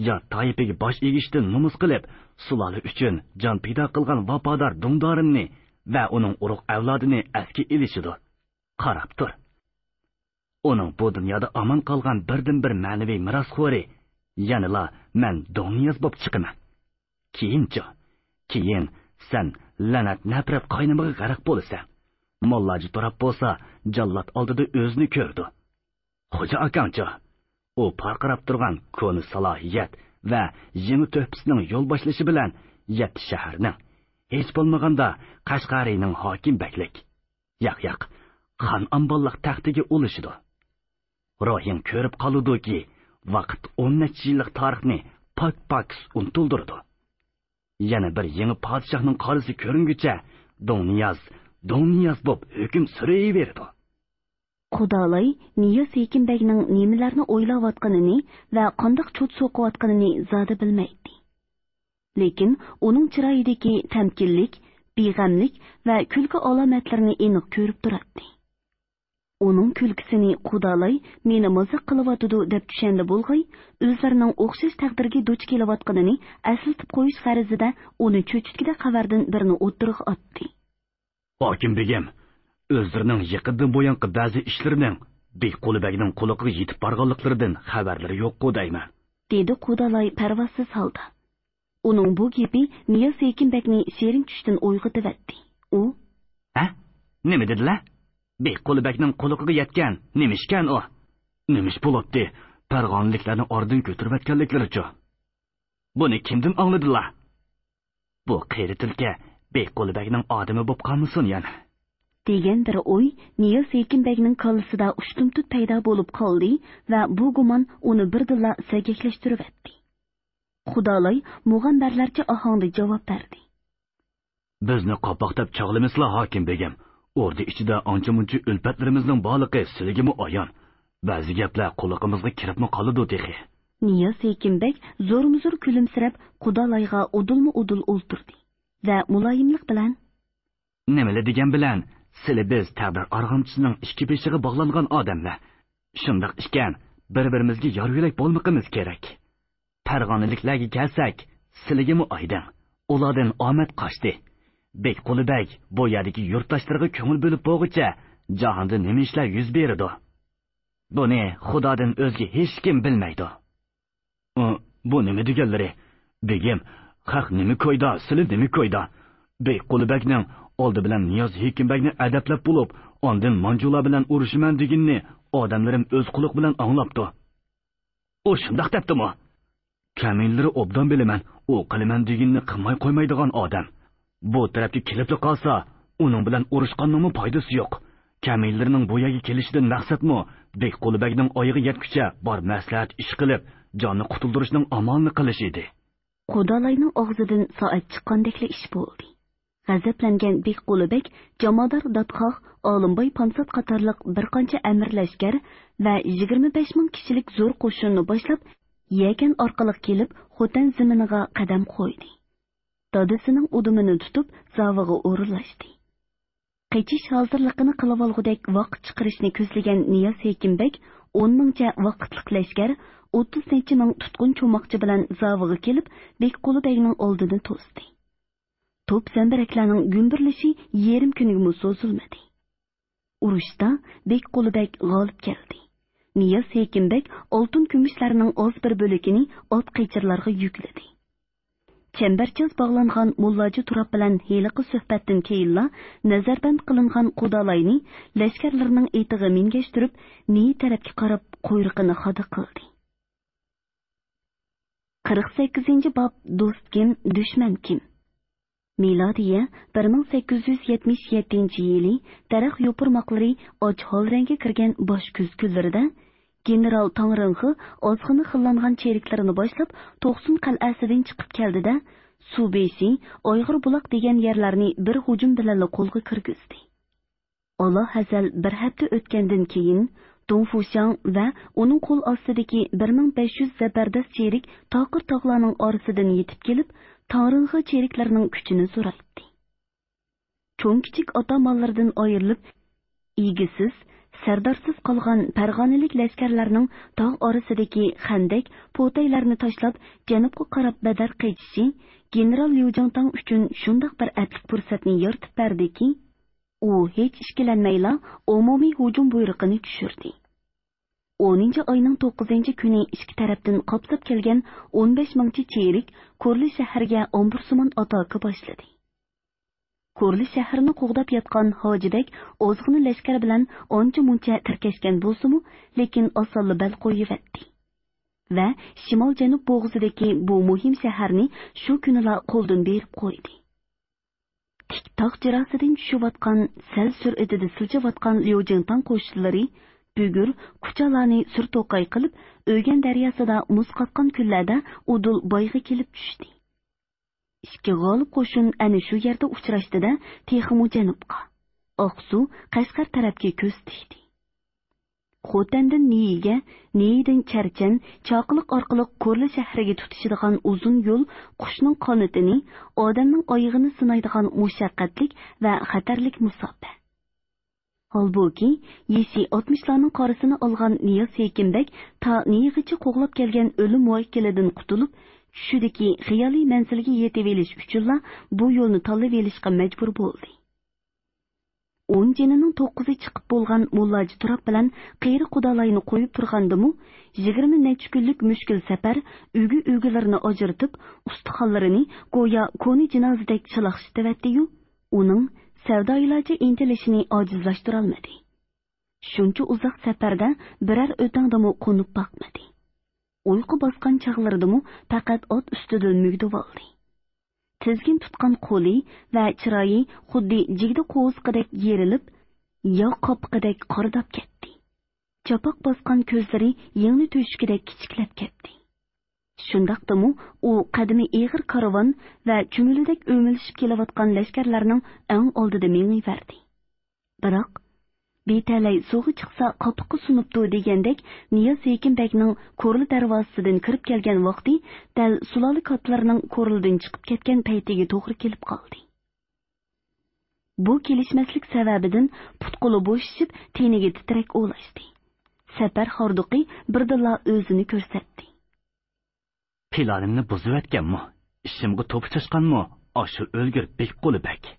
يات تائىپىگە باش ئېگىشتىن نومۇس قىلىپ، سۇلالە ئۈچۈن جان پىدا قىلغان ۋاپادار دۇڭدارىمنى ۋە ئۇنىڭ ئۇرۇق ئەۋلادىنى ئەسكە ئېلىشىدۇ. قاراپ تۇر. ئۇنىڭ بۇ دۇنيادا ئامان قالغان بىردىنبىر مەنىۋى مىراسخورى يەنىلا مەن دۇڭنىياز بولۇپ چىقىمەن. كېيىنچۇ؟ كېيىن سەن لەنەت-نەپرەت قاينىمىغا غەرق بولىسەن. موللاجى تۇراپ بولسا جاللات ئالدىدا ئۆزىنى كۆرىدۇ. خوجا ئاكاڭچۇ؟ ئۇ پارقىراپ تۇرغان كونا سالاھىيەت ۋە يېڭى تۆھپىسىنىڭ يول باشلىشى بىلەن يەتتە شەھەرنىڭ، ھېچ بولمىغاندا قەشقەرىنىڭ ھاكىم بەگلىك، ياق، ياق، خان ئامباللىق تەختىگە ئۇلىشىدۇ. روھىڭ كۆرۈپ قالىدۇكى، ۋاقىت ئون نەچچە يىللىق تارىخنى پاك-پاكىز ئۇنتۇلدۇرىدۇ. يەنە بىر يېڭى پادىشاھنىڭ قارىسى كۆرۈنگۈچە، دوڭنىياز، دوڭنىياز بوپ ھۆكۈم سۈرۈۋېرىدۇ. قۇدالاي نىياز ھېكىم بەگنىڭ نېمىلەرنى ئويلاۋاتقىنىنى ۋە قانداق چوت سوقۇۋاتقىنىنى زادى بىلمەيتتى. لېكىن ئۇنىڭ چىرايىدىكى تەمكىنلىك، بىغەملىك ۋە كۈلكە ئالامەتلىرىنى ئېنىق كۆرۈپ تۇراتتى. ئۇنىڭ كۈلكىسىنى قۇدالاي مېنى مازاق قىلىۋاتىدۇ دەپ چۈشەندى بولغاي، ئۆزلىرىنىڭ ئوخشاش تەقدىرگە دۇچ كېلىۋاتقىنىنى ئەسلىتىپ قويۇش غەرىزىدە ئۇنى چۆچۈتكۈدەك خەۋەردىن بىرنى ئوتتۇرىغا ئاتتى. ھاكىم بېگىم، ئۆزلىرىنىڭ يېقىندىن بۇيانقى بەزى ئىشلىرىنىڭ بېكقۇلى بەگنىڭ قۇلىقىغا يېتىپ بارغانلىقلىرىدىن خەۋەرلىرى يوققۇ دەيمەن. دېدى قۇدالاي پەرۋاسىز ھالدا. ئۇنىڭ بۇ گېپى نىياز ھېكىم بەگنى شېرىن چۈشتىن ئويغىتىۋەتتى. ئۇ، ھە؟ نېمە دېدىلە؟ بېكقۇلى بەگنىڭ قۇلىقىغا يەتكەن نېمىشكەن ئۇ؟ نېمىش بولۇپتى؟ پەرغانىلىكلەرنى ئارىدىن كۆتۈرۈۋەتكەنلىكلىرىچۇ؟ بۇنى كىمدىن ئاڭلىدىلا؟ بۇ قېرى تۈلكە بېكقۇلى بەگنىڭ ئادىمى بوپ قالمىسۇن يەنە. دېگەن بىر ئوي نىياز ھېكىم بەگنىڭ كاللىسىدا ئۇشتۇمتۇت پەيدا بولۇپ قالدى ۋە بۇ گۇمان ئۇنى بىردىنلا سەگەكلەشتۈرۈۋەتتى. خۇدالاي مۇغەمبەرلەرچە ئاھاڭدا جاۋاب بەردى. بىزنى قاپاق دەپ چاغلىمىسىلا، ھاكىم بېگىم. ئوردا ئىچىدە ئانچە-مۇنچە ئۈلپەتلىرىمىزنىڭ بارلىقى سىلىگىمۇ ئايان. بەزى گەپلەر قۇلىقىمىزغا كىرىپمۇ قالىدۇ تېخى. نىياز ھېكىم بەگ زورمۇزور كۈلۈمسىرەپ، قۇدالايغا ئۇدۇلمۇ ئۇدۇل ئولتۇردى ۋە مۇلايىملىق بىلەن، نېمىلا دېگەن بىلەن، سىلى بىز تەقدىر ئارغامچىسىنىڭ ئىككى بېشىغا باغلانغان ئادەملەر. شۇنداق ئىكەن، بىر-بىرىمىزگە يار-يۆلەك بولمىقىمىز كېرەك. پەرغانىلىكلەرگە كەلسەك، سىلىگىمۇ ئايدىڭ، ئۇلاردىن ئامەت قاچتى. بېكقۇلى بەگ بۇ يەردىكى يۇرتداشلىرىغا كۆڭۈل بۆلۈپ بولغۇچە، جاھاندا نېمە ئىشلار يۈز بېرىدۇ؟ بۇنى خۇدادىن ئۆزگە ھېچكىم بىلمەيدۇ. ئۇ، بۇ نېمە دېگەنلىرى؟ بېگىم، خەق نېمە كويدا، سىلى نېمە كويدا؟ بېكقۇلى بەگنىڭ ئالدى بىلەن نىياز ھېكىم بەگنى ئەدەپلەپ بولۇپ، ئاندىن مانجۇلار بىلەن ئۇرۇشىمەن دېگىنىنى ئادەملىرىم ئۆز قۇلىقى بىلەن ئاڭلاپتۇ. ئۇ شۇنداق دەپتىمۇ؟ كەمىنىلىرى ئوبدان بىلىمەن، ئۇ قىلىمەن دېگىنىنى قىلماي قويمايدىغان ئادەم. بۇ تەرەپكە كېلىپلا قالسا، ئۇنىڭ بىلەن ئۇرۇشقاننىڭمۇ پايدىسى يوق. كەمىنىلىرىنىڭ بۇ يەرگە كېلىشىدىن مەقسەتمۇ بېكقۇلى بەگنىڭ ئايىغى يەتكۈچە بار مەسلىھەت ئىش قىلىپ، جاننى قۇتۇلدۇرۇشنىڭ ئامالىنى قىلىش ئىدى. قۇدالاينىڭ ئاغزىدىن سائەت چىققاندەكلا ئىش بولدى. غەزەپلەنگەن بېكقۇلى بەگ جامادار دادخاھ، ئالىمباي پانسات قاتارلىق بىر قانچە ئەمىر لەشكەر ۋە يىگىرمە بەش مىڭ كىشىلىك زور قوشۇننى باشلاپ، يەكەن ئارقىلىق كېلىپ، خوتەن زېمىنىغا قەدەم قويدى. دادىسىنىڭ ئۇدۇمىنى تۇتۇپ، زاۋىغا ئورۇنلاشتى. قېچىش ھازىرلىقىنى قىلىۋالغۇدەك ۋاقىت چىقىرىشنى كۆزلىگەن نىياز ھېكىم بەگ ئون مىڭچە ۋاقىتلىق لەشكەر، ئوتتۇز نەچچە مىڭ تۇتقۇن چوماقچى بىلەن زاۋىغا كېلىپ، بېكقۇلى بەگنىڭ ئالدىنى توستى. توپ زەمبىرەكلەرنىڭ گۈمبۈرلىشى يېرىم كۈنگىمۇ سوزۇلمىدى. ئۇرۇشتا بېكقۇلى بەگ غالىب كەلدى. نىياز ھېكىم بەگ ئالتۇن كۈمۈشلەرنىڭ ئاز بىر بۆلىكىنى ئات قېچىرلارغا يۈكلىدى. چەمبەرچاس باغلانغان موللاجى تۇراپ بىلەن ھېلىقى سۆھبەتتىن كېيىنلا نەزەربەند قىلىنغان قۇدالاينى لەشكەرلىرىنىڭ ئېتىغا مىنگەشتۈرۈپ، نىيە تەرەپكە قاراپ قۇيرۇقىنى خادا قىلدى. قىرىق سەككىزىنچى باب. دوست كىم، دۈشمەن كىم؟ مىلادىيە بىر مىڭ سەككىز يۈز يەتمىش يەتتىنچى يىلى دەرەخ يوپۇرماقلىرى ئاچ ھال رەڭگە كىرگەن باش كۈز كۈنلىرىدە، گېنېرال تاڭرىڭخې ئازغىنە خىللانغان چېرىكلىرىنى باشلاپ، توقسۇن قەلئەسىدىن چىقىپ كەلدى-دە، سۇ بېشى، ئايغىر بۇلاق دېگەن يەرلەرنى بىر ھۇجۇم بىلەنلا قولغا كىرگۈزدى. ئالاھەزەل بىر ھەپتە ئۆتكەندىن كېيىن، دۇڭفۇشياڭ ۋە ئۇنىڭ قول ئاستىدىكى بىر مىڭ بەش يۈز زەبەردەس چېرىك تاقىر تاغلارنىڭ ئارىسىدىن يېتىپ كېلىپ، تاڭرىڭخې چېرىكلىرىنىڭ كۈچىنى زورايتتى. چوڭ-كىچىك ئاتامانلىرىدىن ئايرىلىپ، ئىگىسىز، سەردارسىز قالغان پەرغانىلىك لەشكەرلەرنىڭ تاغ ئارىسىدىكى خەندەك، پوتەيلەرنى تاشلاپ، جەنۇبقا قاراپ بەدەر قېچىشى گېنېرال ليۇ جىڭتاڭ ئۈچۈن شۇنداق بىر ئەپلىك پۇرسەتنى يارىتىپ بەردىكى، ئۇ ھېچ ئىككىلەنمەيلا ئومۇمىي ھۇجۇم بۇيرۇقىنى چۈشۈردى. ئونىنچى ئاينىڭ توققۇزىنچى كۈنى ئىككى تەرەپتىن قاپساپ كەلگەن ئون بەش مىڭچە چېرىك كورلا شەھەرگە ئامبۇرسىمان ئاتاكا باشلىدى. كورلا شەھىرىنى قوغداپ ياتقان ھاجىبەگ ئازغىنە لەشكەر بىلەن ئانچە-مۇنچە تىركەشكەن بولسىمۇ، لېكىن ئاسانلا بەل قويۇۋەتتى ۋە شىمال-جەنۇب بوغۇزىدىكى بۇ مۇھىم شەھەرنى شۇ كۈنىلا قولدىن بېرىپ قويدى. تىك تاغ جىراسىدىن چۈشۈۋاتقان، سەل سۈرئىتىدە سىلجىۋاتقان ليۇ جىڭتاڭ قوشۇنلىرى بۈگۈر، كۇچالارنى سۈر توقاي قىلىپ، ئۆگەن دەرياسىدا مۇز قاتقان كۈنلەردە ئۇدۇل بايغا كېلىپ چۈشتى. ئىككى غالىب قوشۇن ئەنە شۇ يەردە ئۇچراشتى-دە، تېخىمۇ جەنۇبقا، ئاقسۇ، قەشقەر تەرەپكە كۆز تىكتى. خوتەندىن نىيىگە، نىيىدىن چەرچەن، چاقىلىق ئارقىلىق كورلا شەھىرىگە تۇتىشىدىغان ئۇزۇن يول قۇشنىڭ قانىتىنى، ئادەمنىڭ ئايىغىنى سىنايدىغان مۇشەققەتلىك ۋە خەتەرلىك مۇساپە. ھالبۇكى، يېشى ئاتمىشلارنىڭ قارىسىنى ئالغان نىياز ھېكىمبەگ تا نىيىغىچە قوغلاپ كەلگەن ئۆلۈم مۇۋەككىلىدىن قۇتۇلۇپ، چۈشىدىكى خىيالىي مەنزىلگە يېتىۋېلىش ئۈچۈنلا بۇ يولنى تاللىۋېلىشقا مەجبۇر بولدى. ئون جېنىنىڭ توققۇزى چىقىپ بولغان موللاجى تۇراپ بىلەن قېرى قۇدالاينى قويۇپ تۇرغاندىمۇ، يىگىرمە نەچچە كۈنلۈك مۈشكۈل سەپەر ئۈگە-ئۈگىلىرىنى ئاجرىتىپ، ئۇستىخانلىرىنى گويا كونا جىنازىدەك چىلاقشىتىۋەتتى-يۇ، ئۇنىڭ سەۋدايىلارچە ئىنتىلىشىنى ئاجىزلاشتۇرالمىدى. شۇنچە ئۇزاق سەپەردە بىرەر ئۆتەڭدىمۇ قونۇپ باقمىدى. ئۇيقۇ باسقان چاغلىرىدىمۇ پەقەت ئات ئۈستىدە مۈگدىۋالدى. تىزگىن تۇتقان قولى ۋە چىرايى خۇددى جىگدە قوۋۇزىقىدەك يېرىلىپ، ياغ قاپىقىدەك قارىداپ كەتتى. چاپاق باسقان كۆزلىرى يىڭنە تۆشۈكىدەك كىچىكلەپ كەتتى. شۇنداقتىمۇ ئۇ قەدىمى ئېغىر كارۋان ۋە چۈمۈلىدەك ئۆمىلىشىپ كېلىۋاتقان لەشكەرلەرنىڭ ئەڭ ئالدىدا مېڭىۋەردى. بىراق، بىتەلەي سۇغا چىقسا قاپىقى سۇنۇپتۇ دېگەندەك، نىياز ھېكىم بەگنىڭ كورلا دەرۋازىسىدىن كىرىپ كەلگەن ۋاقتى دەل سۇلالە كاتىلىرىنىڭ كورلىدىن چىقىپ كەتكەن پەيتىگە توغرا كېلىپ قالدى. بۇ كېلىشمەسلىك سەۋەبىدىن پۇت-قولى بوشىشىپ، تېنىگە تىترەك ئولاشتى. سەپەر ھاردۇقى بىردىنلا ئۆزىنى كۆرسەتتى. پىلانىمنى بۇزۇۋەتكەنمۇ، ئىشىمغا توپا چاچقانمۇ ئاشۇ ئۆلگۈر بېكقۇلى بەگ.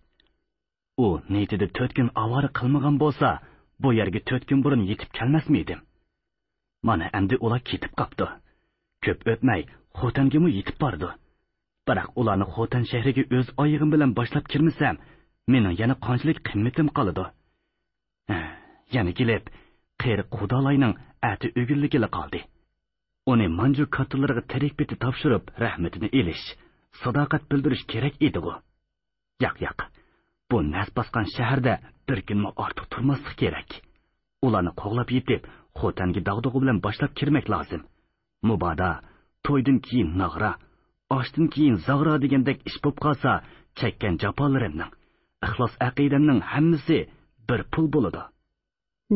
ئۇ نىيىتىدە تۆت كۈن ئاۋارە قىلمىغان بولسا، بۇ يەرگە تۆت كۈن بۇرۇن يېتىپ كەلمەسمىدىم؟ مانا ئەمدى ئۇلار كېتىپ قاپتۇ. كۆپ ئۆتمەي خوتەنگىمۇ يېتىپ بارىدۇ. بىراق ئۇلارنى خوتەن شەھىرىگە ئۆز ئايىغىم بىلەن باشلاپ كىرمىسەم، مېنىڭ يەنە قانچىلىك قىممىتىم قالىدۇ؟ يەنە كېلىپ، قېرى قۇدالاينىڭ ئەتە ئۆگۈنلۈكىلا قالدى. ئۇنى مانجۇ كاتتىلىرىغا تىرىك پېتى تاپشۇرۇپ، رەھمىتىنى ئېلىش، ساداقەت بىلدۈرۈش كېرەك ئىدىغۇ. ياق، ياق، بۇ نەس باسقان شەھەردە بىر كۈنمۇ ئارتۇق تۇرماسلىق كېرەك. ئۇلارنى قوغلاپ يېتىپ، خوتەنگە داغدۇغا بىلەن باشلاپ كىرمەك لازىم. مۇبادا تويدىن كېيىن ناغرا، ئاشتىن كېيىن زاغرا دېگەندەك ئىش بولۇپ قالسا، چەككەن جاپالىرىمنىڭ، ئىخلاس ئەقىدەمنىڭ ھەممىسى بىر پۇل بولىدۇ.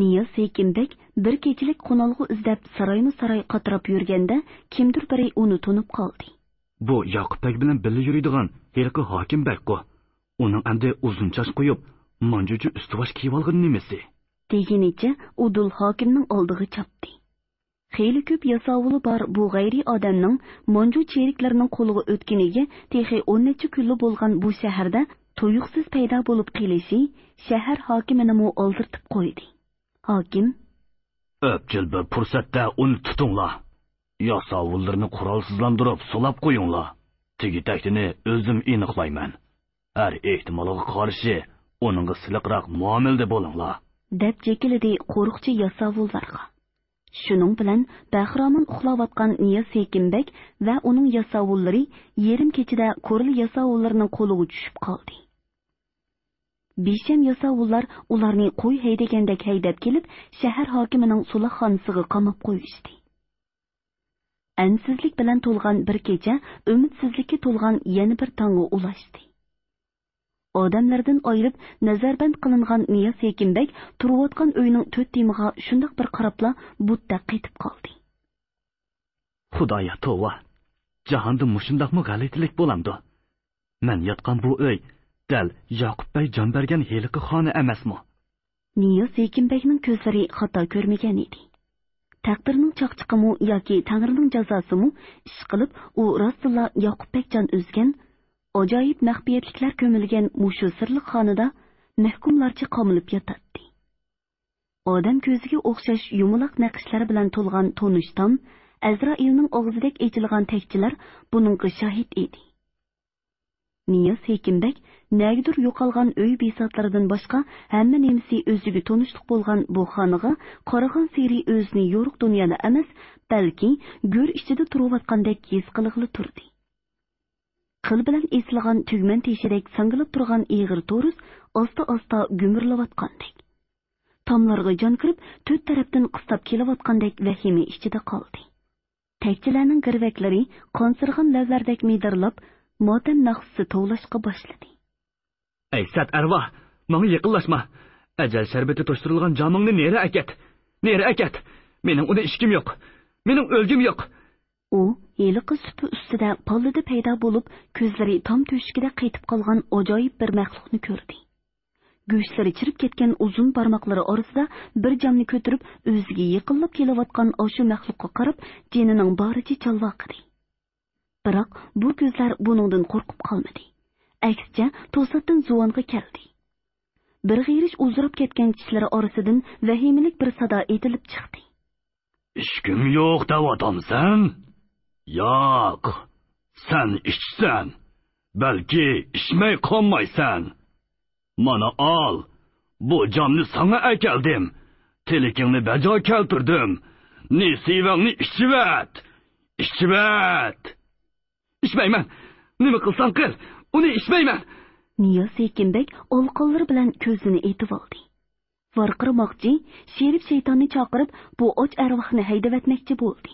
نىياز ھېكىم بەگ بىر كېچىلىك قونالغۇ ئىزدەپ سارايمۇ ساراي قاتراپ يۈرگەندە، كىمدۇر بىرى ئۇنى تونۇپ قالدى. بۇ ياقۇپ بەگ بىلەن بىللە يۈرىدىغان ھېلىقى ھاكىم بەگقۇ. ئۇنىڭ ئەمدى ئۇزۇن چاچ قويۇپ، مانجۇچە ئۈستىۋاش كىيىۋالغىنى نېمىسى؟ دېگىنىچە ئۇدۇل ھاكىمنىڭ ئالدىغا چاپتى. خېلى كۆپ ياساۋۇلى بار بۇ غەيرىي ئادەمنىڭ مانجۇ چېرىكلىرىنىڭ قولىغا ئۆتكىنىگە تېخى ئون نەچچە كۈنلا بولغان بۇ شەھەردە تۇيۇقسىز پەيدا بولۇپ قېلىشى شەھەر ھاكىمىنىمۇ ئالدىرىتىپ قويدى. ھاكىم: ئەپچىل بىر پۇرسەتتە ئۇنى تۇتۇڭلار. ياساۋۇللىرىنى قورالسىزلاندۇرۇپ سولاپ قويۇڭلار. تېگى-تەكتىنى ئۆزۈم ئېنىقلايمەن. ھەر ئېھتىمالغا قارشى ئۇنىڭغا سىلىقراق مۇئامىلىدە بولۇڭلار، دەپ جېكىلىدى قورۇقچى ياساۋۇللارغا. شۇنىڭ بىلەن بەخىرامان ئۇخلاۋاتقان نىياز ھېكىم بەگ ۋە ئۇنىڭ ياساۋۇللىرى يېرىم كېچىدە كورلا ياساۋۇللىرىنىڭ قولىغا چۈشۈپ قالدى. بىشەم ياساۋۇللار ئۇلارنى قوي ھەيدىگەندەك ھەيدەپ كېلىپ، شەھەر ھاكىمىنىڭ سولاقخانىسىغا قاماپ قويۇشتى. ئەنسىزلىك بىلەن تولغان بىر كېچە ئۈمىدسىزلىككە تولغان يەنە بىر تاڭغا ئۇلاشتى. ئادەملەردىن ئايرىپ نەزەربەند قىلىنغان نىياز ھېكىم بەگ تۇرۇۋاتقان ئۆينىڭ تۆت تېمىغا شۇنداق بىر قاراپلا بۇتتەك قېتىپ قالدى. خۇدايا توۋا! جاھاندا مۇشۇنداقمۇ غەلىتىلىك بولامدۇ؟ مەن ياتقان بۇ ئۆي دەل ياقۇپ بەگ جان بەرگەن ھېلىقى خانا ئەمەسمۇ؟ نىياز ھېكىم بەگنىڭ كۆزلىرى خاتا كۆرمىگەن ئىدى. تەقدىرنىڭ چاقچىقىمۇ ياكى تەڭرىنىڭ جازاسىمۇ، ئىشقىلىپ ئۇ راستتىنلا ياقۇپ بەگ جان ئۈزگەن، ئاجايىپ مەخپىيەتلىكلەر كۆمۈلگەن مۇشۇ سىرلىق خانىدا مەھكۇملارچە قامىلىپ ياتاتتى. ئادەم كۆزىگە ئوخشاش يۇمىلاق نەقىشلەر بىلەن تولغان تونۇش تام، ئەزرائىلنىڭ ئاغزىدەك ئېچىلغان تەكچىلەر بۇنىڭغا شاھىت ئىدى. نىياز ھېكىم بەگ نەگىدۇر يوقالغان ئۆي بىساتلىرىدىن باشقا ھەممە نېمىسى ئۆزىگە تونۇشلۇق بولغان بۇ خانىغا قارىغانسېرى ئۆزىنى يورۇق دۇنيادا ئەمەس، بەلكى گۆر ئىچىدە تۇرۇۋاتقاندەك ھېس قىلغىلى تۇردى. قىل بىلەن ئېسىلغان تۈگمەن تېشىدەك ساڭگىلاپ تۇرغان ئېغىر تورۇس ئاستا-ئاستا گۈمۈرۈلۈۋاتقاندەك. تاملىرىغا جان كىرىپ، تۆت تەرەپتىن قىستاپ كېلىۋاتقاندەك ۋەھىمە ئىچىدە قالدى. تەكچىلەرنىڭ گىرۋەكلىرى قانسىرىغان لەۋلەردەك مىدىرلاپ، ماتەم ناخشىسى توۋلاشقا باشلىدى. ئەي سەت ئەرۋاھ، ماڭا يېقىنلاشما! ئەجەل شەربىتى توشتۇرۇلغان جامىڭنى نېرى ئەكەت! نېرى ئەكەت! مېنىڭ ئۇنى ئىچكۈم يوق! مېنىڭ ئۆلگۈم يوق! ئۇ ھېلىقى سۇپا ئۈستىدە پاللىدە پەيدا بولۇپ، كۆزلىرى تام تۆشۈكىدە قېتىپ قالغان ئاجايىپ بىر مەخلۇقنى كۆردى. گۆشلىرى چىرىپ كەتكەن ئۇزۇن بارماقلىرى ئارىسىدا بىر جامنى كۆتۈرۈپ، ئۆزىگە يېقىنلاپ كېلىۋاتقان ئاشۇ مەخلۇققا قاراپ، جېنىنىڭ بارىچە چالۋاقىدى. بىراق بۇ كۆزلەر بۇنىڭدىن قورقۇپ قالمىدى. ئەكسىچە، توساتتىن زۇۋانغا كەلدى. بىر غېرىش ئۇزىراپ كەتكەن چىشلىرى ئارىسىدىن ۋەھىمىلىك بىر سادا ئېتىلىپ چىقتى. ئىچكۈم يوق دەۋاتامسەن؟ ياق، سەن ئىچىسەن. بەلكى ئىچمەي قالمايسەن. مانا ئال، بۇ جامنى ساڭا ئەكەلدىم. تىلىكىڭنى بەجا كەلتۈردۈم. نېسىۋەڭنى ئىچىۋەت! ئىچىۋەت! ئىچمەيمەن! نېمە قىلساڭ قىل، ئۇنى ئىچمەيمەن! نىياز ھېكىم بەگ ئالىقانلىرى بىلەن كۆزىنى ئېتىۋالدى. ۋارقىرىماقچى، شېرىپ شەيتاننى چاقىرىپ، بۇ ئاچ ئەرۋاھنى ھەيدىۋەتمەكچى بولدى.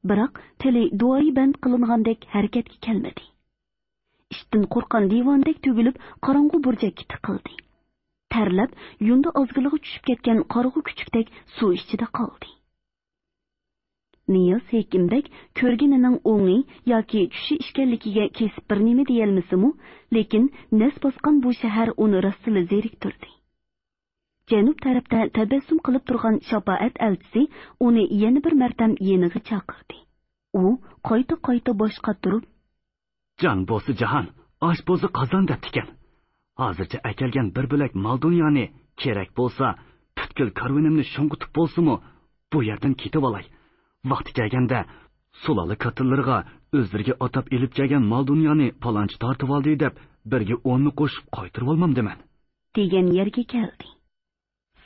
بىراق تىلى دۇئايى بەند قىلىنغاندەك ھەرىكەتكە كەلمىدى. ئىشتىن قورققان دىۋانىدەك تۈگۈلۈپ، قاراڭغۇ بۇرجەككە تىقىلدى. تەرلەپ، يۇندى ئازگىلىغا چۈشۈپ كەتكەن قارىغۇ كۈچۈكتەك سۇ ئىچىدە قالدى. نىياز ھېكىم بەگ كۆرگىنىنىڭ ئوڭى ياكى چۈشى ئىكەنلىكىگە كېسىپ بىر نېمە دېيەلمىسىمۇ، لېكىن نەس باسقان بۇ شەھەر ئۇنى راستلا زېرىكتۈردى. جەنۇب تەرەپتە تەبەسسۇم قىلىپ تۇرغان شاپائەت ئەلچىسى ئۇنى يەنە بىر مەرتەم يېنىغا چاقىردى. ئۇ قايتا-قايتا باش قاتۇرۇپ، جان بولسا جاھان، ئاش بولسا قازان دەپتىكەن. ھازىرچە ئەكەلگەن بىر بۆلەك مال-دۇنيانى، كېرەك بولسا پۈتكۈل كارۋىنىمنى شۇڭغۇتۇپ بولسىمۇ، بۇ يەردىن كېتىۋالاي. ۋاقتى كەلگەندە سۇلالە كاتتىلىرىغا ئۆزلىرىگە ئاتاپ ئېلىپ كەلگەن مال-دۇنيانى پالانچى تارتىۋالدى دەپ، بىرگە ئوننى قوشۇپ قايتۇرۇۋالمامدىمەن؟ دېگەن يەرگە كەلدى.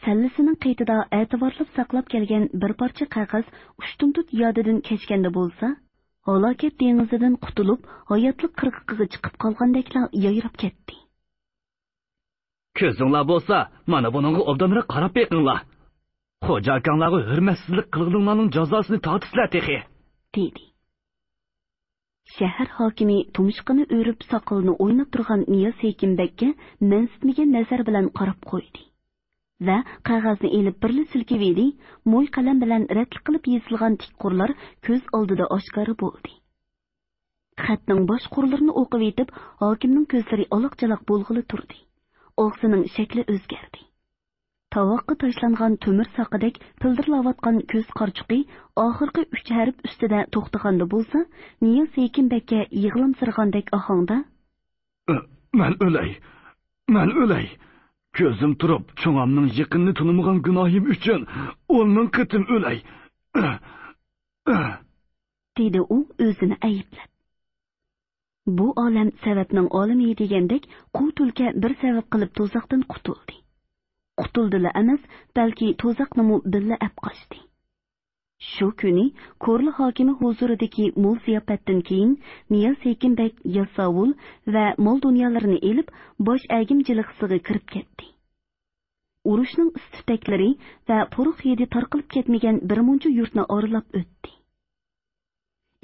سەللىسىنىڭ قېتىدا ئەتىۋارلاپ ساقلاپ كەلگەن بىر پارچە قەغەز ئۇشتۇمتۇت يادىدىن كەچكەندە بولسا، ھالاكەت دېڭىزىدىن قۇتۇلۇپ، ھاياتلىق قىرغىقىغا چىقىپ قالغاندەكلا يايراپ كەتتى. كۆزۈڭلار بولسا، مانا بۇنىڭغا ئوبدانراق قاراپ بېقىڭلار. خوجا ئاكاڭلارغا ھۆرمەتسىزلىك قىلغىنىڭلارنىڭ جازاسىنى تارتىسىلەر تېخى، دېدى. شەھەر ھاكىمى تۇمشۇقىنى ئۆرۈپ، ساقىلىنى ئويناتتۇرغان نىياز ھېكىم بەگكە مەنسىتمىگەن نەزەر بىلەن قاراپ قويدى ۋە قەغەزنى ئېلىپ بىرلا سىلكىۋىدى، موي قەلەم بىلەن رەتلىك قىلىپ يېزىلغان تىك قۇرلار كۆز ئالدىدا ئاشكارا بولدى. خەتنىڭ باش قۇرلىرىنى ئوقۇۋېتىپ، ھاكىمنىڭ كۆزلىرى ئالاق-چالاق بولغىلى تۇردى. ئاغزىنىڭ شەكلى ئۆزگەردى. تاۋاققا تاشلانغان تۆمۈر ساقىدەك پىلدىرلاۋاتقان كۆز قارىچۇقى ئاخىرقى ئۈچ ھەرپ ئۈستىدە توختىغاندا بولسا، نىياز ھېكىم بەگكە يىغلامسىرىغاندەك ئاھاڭدا، مەن ئۆلەي، مەن ئۆلەي! كۆزۈم تۇرۇپ چوڭامنىڭ يېقىنىنى تونۇمىغان گۇناھىم ئۈچۈن ئون مىڭ قېتىم ئۆلەي! دېدى ئۇ ئۆزىنى ئەيىبلەپ. بۇ ئالەم سەۋەبنىڭ ئالىمى دېگەندەك، قۇۋ تۈلكە بىر سەۋەب قىلىپ تۇزاقتىن قۇتۇلدى. قۇتۇلدىلا ئەمەس، بەلكى تۇزاقنىمۇ بىللە ئەپ قاچتى. شۇ كۈنى كورلا ھاكىمى ھۇزۇرىدىكى مول زىياپەتتىن كېيىن، نىياز ھېكىم بەگ ياساۋۇل ۋە مال-دۇنيالىرىنى ئېلىپ، باش ئەگىم جىلغىسىغا كىرىپ كەتتى. ئۇرۇشنىڭ ئىس-تۈتەكلىرى ۋە پۇرىق ھىدى تارقىلىپ كەتمىگەن بىر مۇنچە يۇرتنى ئارىلاپ ئۆتتى.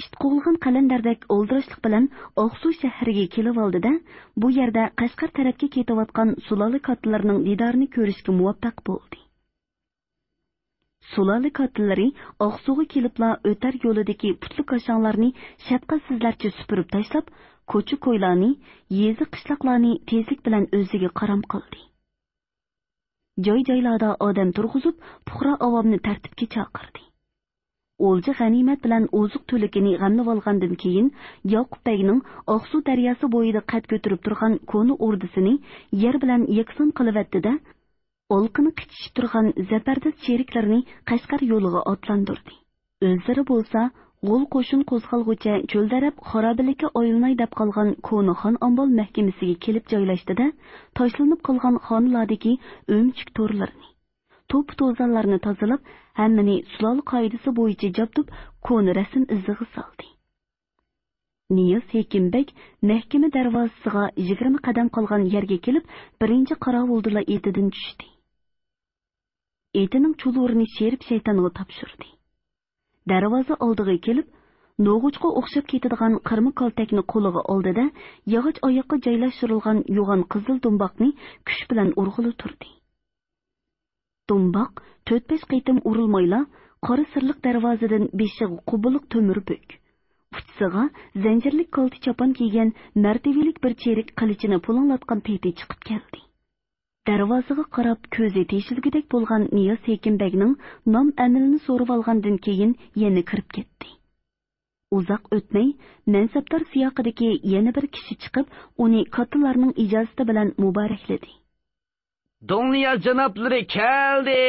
ئىت قوغلىغان قەلەندەردەك ئالدىراشلىق بىلەن ئاقسۇ شەھىرىگە كېلىۋالدى-دە، بۇ يەردە قەشقەر تەرەپكە كېتىۋاتقان سۇلالە كاتتىلىرىنىڭ دىدارىنى كۆرۈشكە مۇۋەپپەق بولدى. سۇلالە كاتتىلىرى ئاقسۇغا كېلىپلا ئۆتەر يولىدىكى پۇتلۇق كاشاڭلارنى شەپقەتسىزلەرچە سۈپۈرۈپ تاشلاپ، كوچا-كويلارنى، يېزا-قىشلاقلارنى تېزلىك بىلەن ئۆزىگە قارام قىلدى. جاي-جايلاردا ئادەم تۇرغۇزۇپ، پۇقرا ئاۋامنى تەرتىپكە چاقىردى. ئولجا غەنىيمەت بىلەن ئوزۇق-تۈلۈكىنى غەملىۋالغاندىن كېيىن، ياقۇپ بەگنىڭ ئاقسۇ دەرياسى بويىدا قەد كۆتۈرۈپ تۇرغان كونا ئوردىسىنى يەر بىلەن يەكسان قىلىۋەتتى-دە، ئالىقىنى قىچىشىپ تۇرغان زەبەردەس چېرىكلىرىنى قەشقەر يولىغا ئاتلاندۇردى. ئۆزلىرى بولسا، غول قوشۇن قوزغالغۇچە چۆل-دەرەپ خارابىلىككە ئايلىناي دەپ قالغان كونا خان ئامبال مەھكىمىسىگە كېلىپ جايلاشتى-دە، تاشلىنىپ قالغان خانىلاردىكى ئۆمۈچۈك تورلىرىنى، توپا-توزانلارنى تازىلاپ، ھەممىنى سۇلالە قائىدىسى بويىچە جابدۇپ، كونا رەسىم ئىزىغا سالدى. نىياز ھېكىم بەگ مەھكىمە دەرۋازىسىغا يىگىرمە قەدەم قالغان يەرگە كېلىپ، بىرىنچى قاراۋۇلدىلا ئېتىدىن چۈشتى. ئېتىنىڭ چۇلۇرىنى شېرىپ شەيتانغا تاپشۇردى. دەرۋازا ئالدىغا كېلىپ، نوغۇچقا ئوخشاپ كېتىدىغان قىرما كالتەكنى قولىغا ئالدى-دە، ياغاچ ئاياققا جايلاشتۇرۇلغان يوغان قىزىل دۇمباقنى كۈچ بىلەن ئۇرغىلى تۇردى. دۇمباق تۆت-بەش قېتىم ئۇرۇلمايلا، قارا سىرلىق دەرۋازىدىن بېشىغا قوبۇللۇق تۆمۈر بۆك، ئۇچىسىغا زەنجىرلىك كالتە چاپان كىيگەن مەرتىۋىلىك بىر چېرىك قىلىچىنى پۇلاڭلاتقان پېتى چىقىپ كەلدى. دەرۋازىغا قاراپ كۆزى تېشىلگۈدەك بولغان نىياز ھېكىم بەگنىڭ نام-ئەمىلىنى سورىۋالغاندىن كېيىن يەنە كىرىپ كەتتى. ئۇزاق ئۆتمەي، مەنسەپدار سىياقىدىكى يەنە بىر كىشى چىقىپ، ئۇنى كاتتىلارنىڭ ئىجازىتى بىلەن مۇبارەكلىدى. دۇڭنىياز جانابلىرى كەلدى!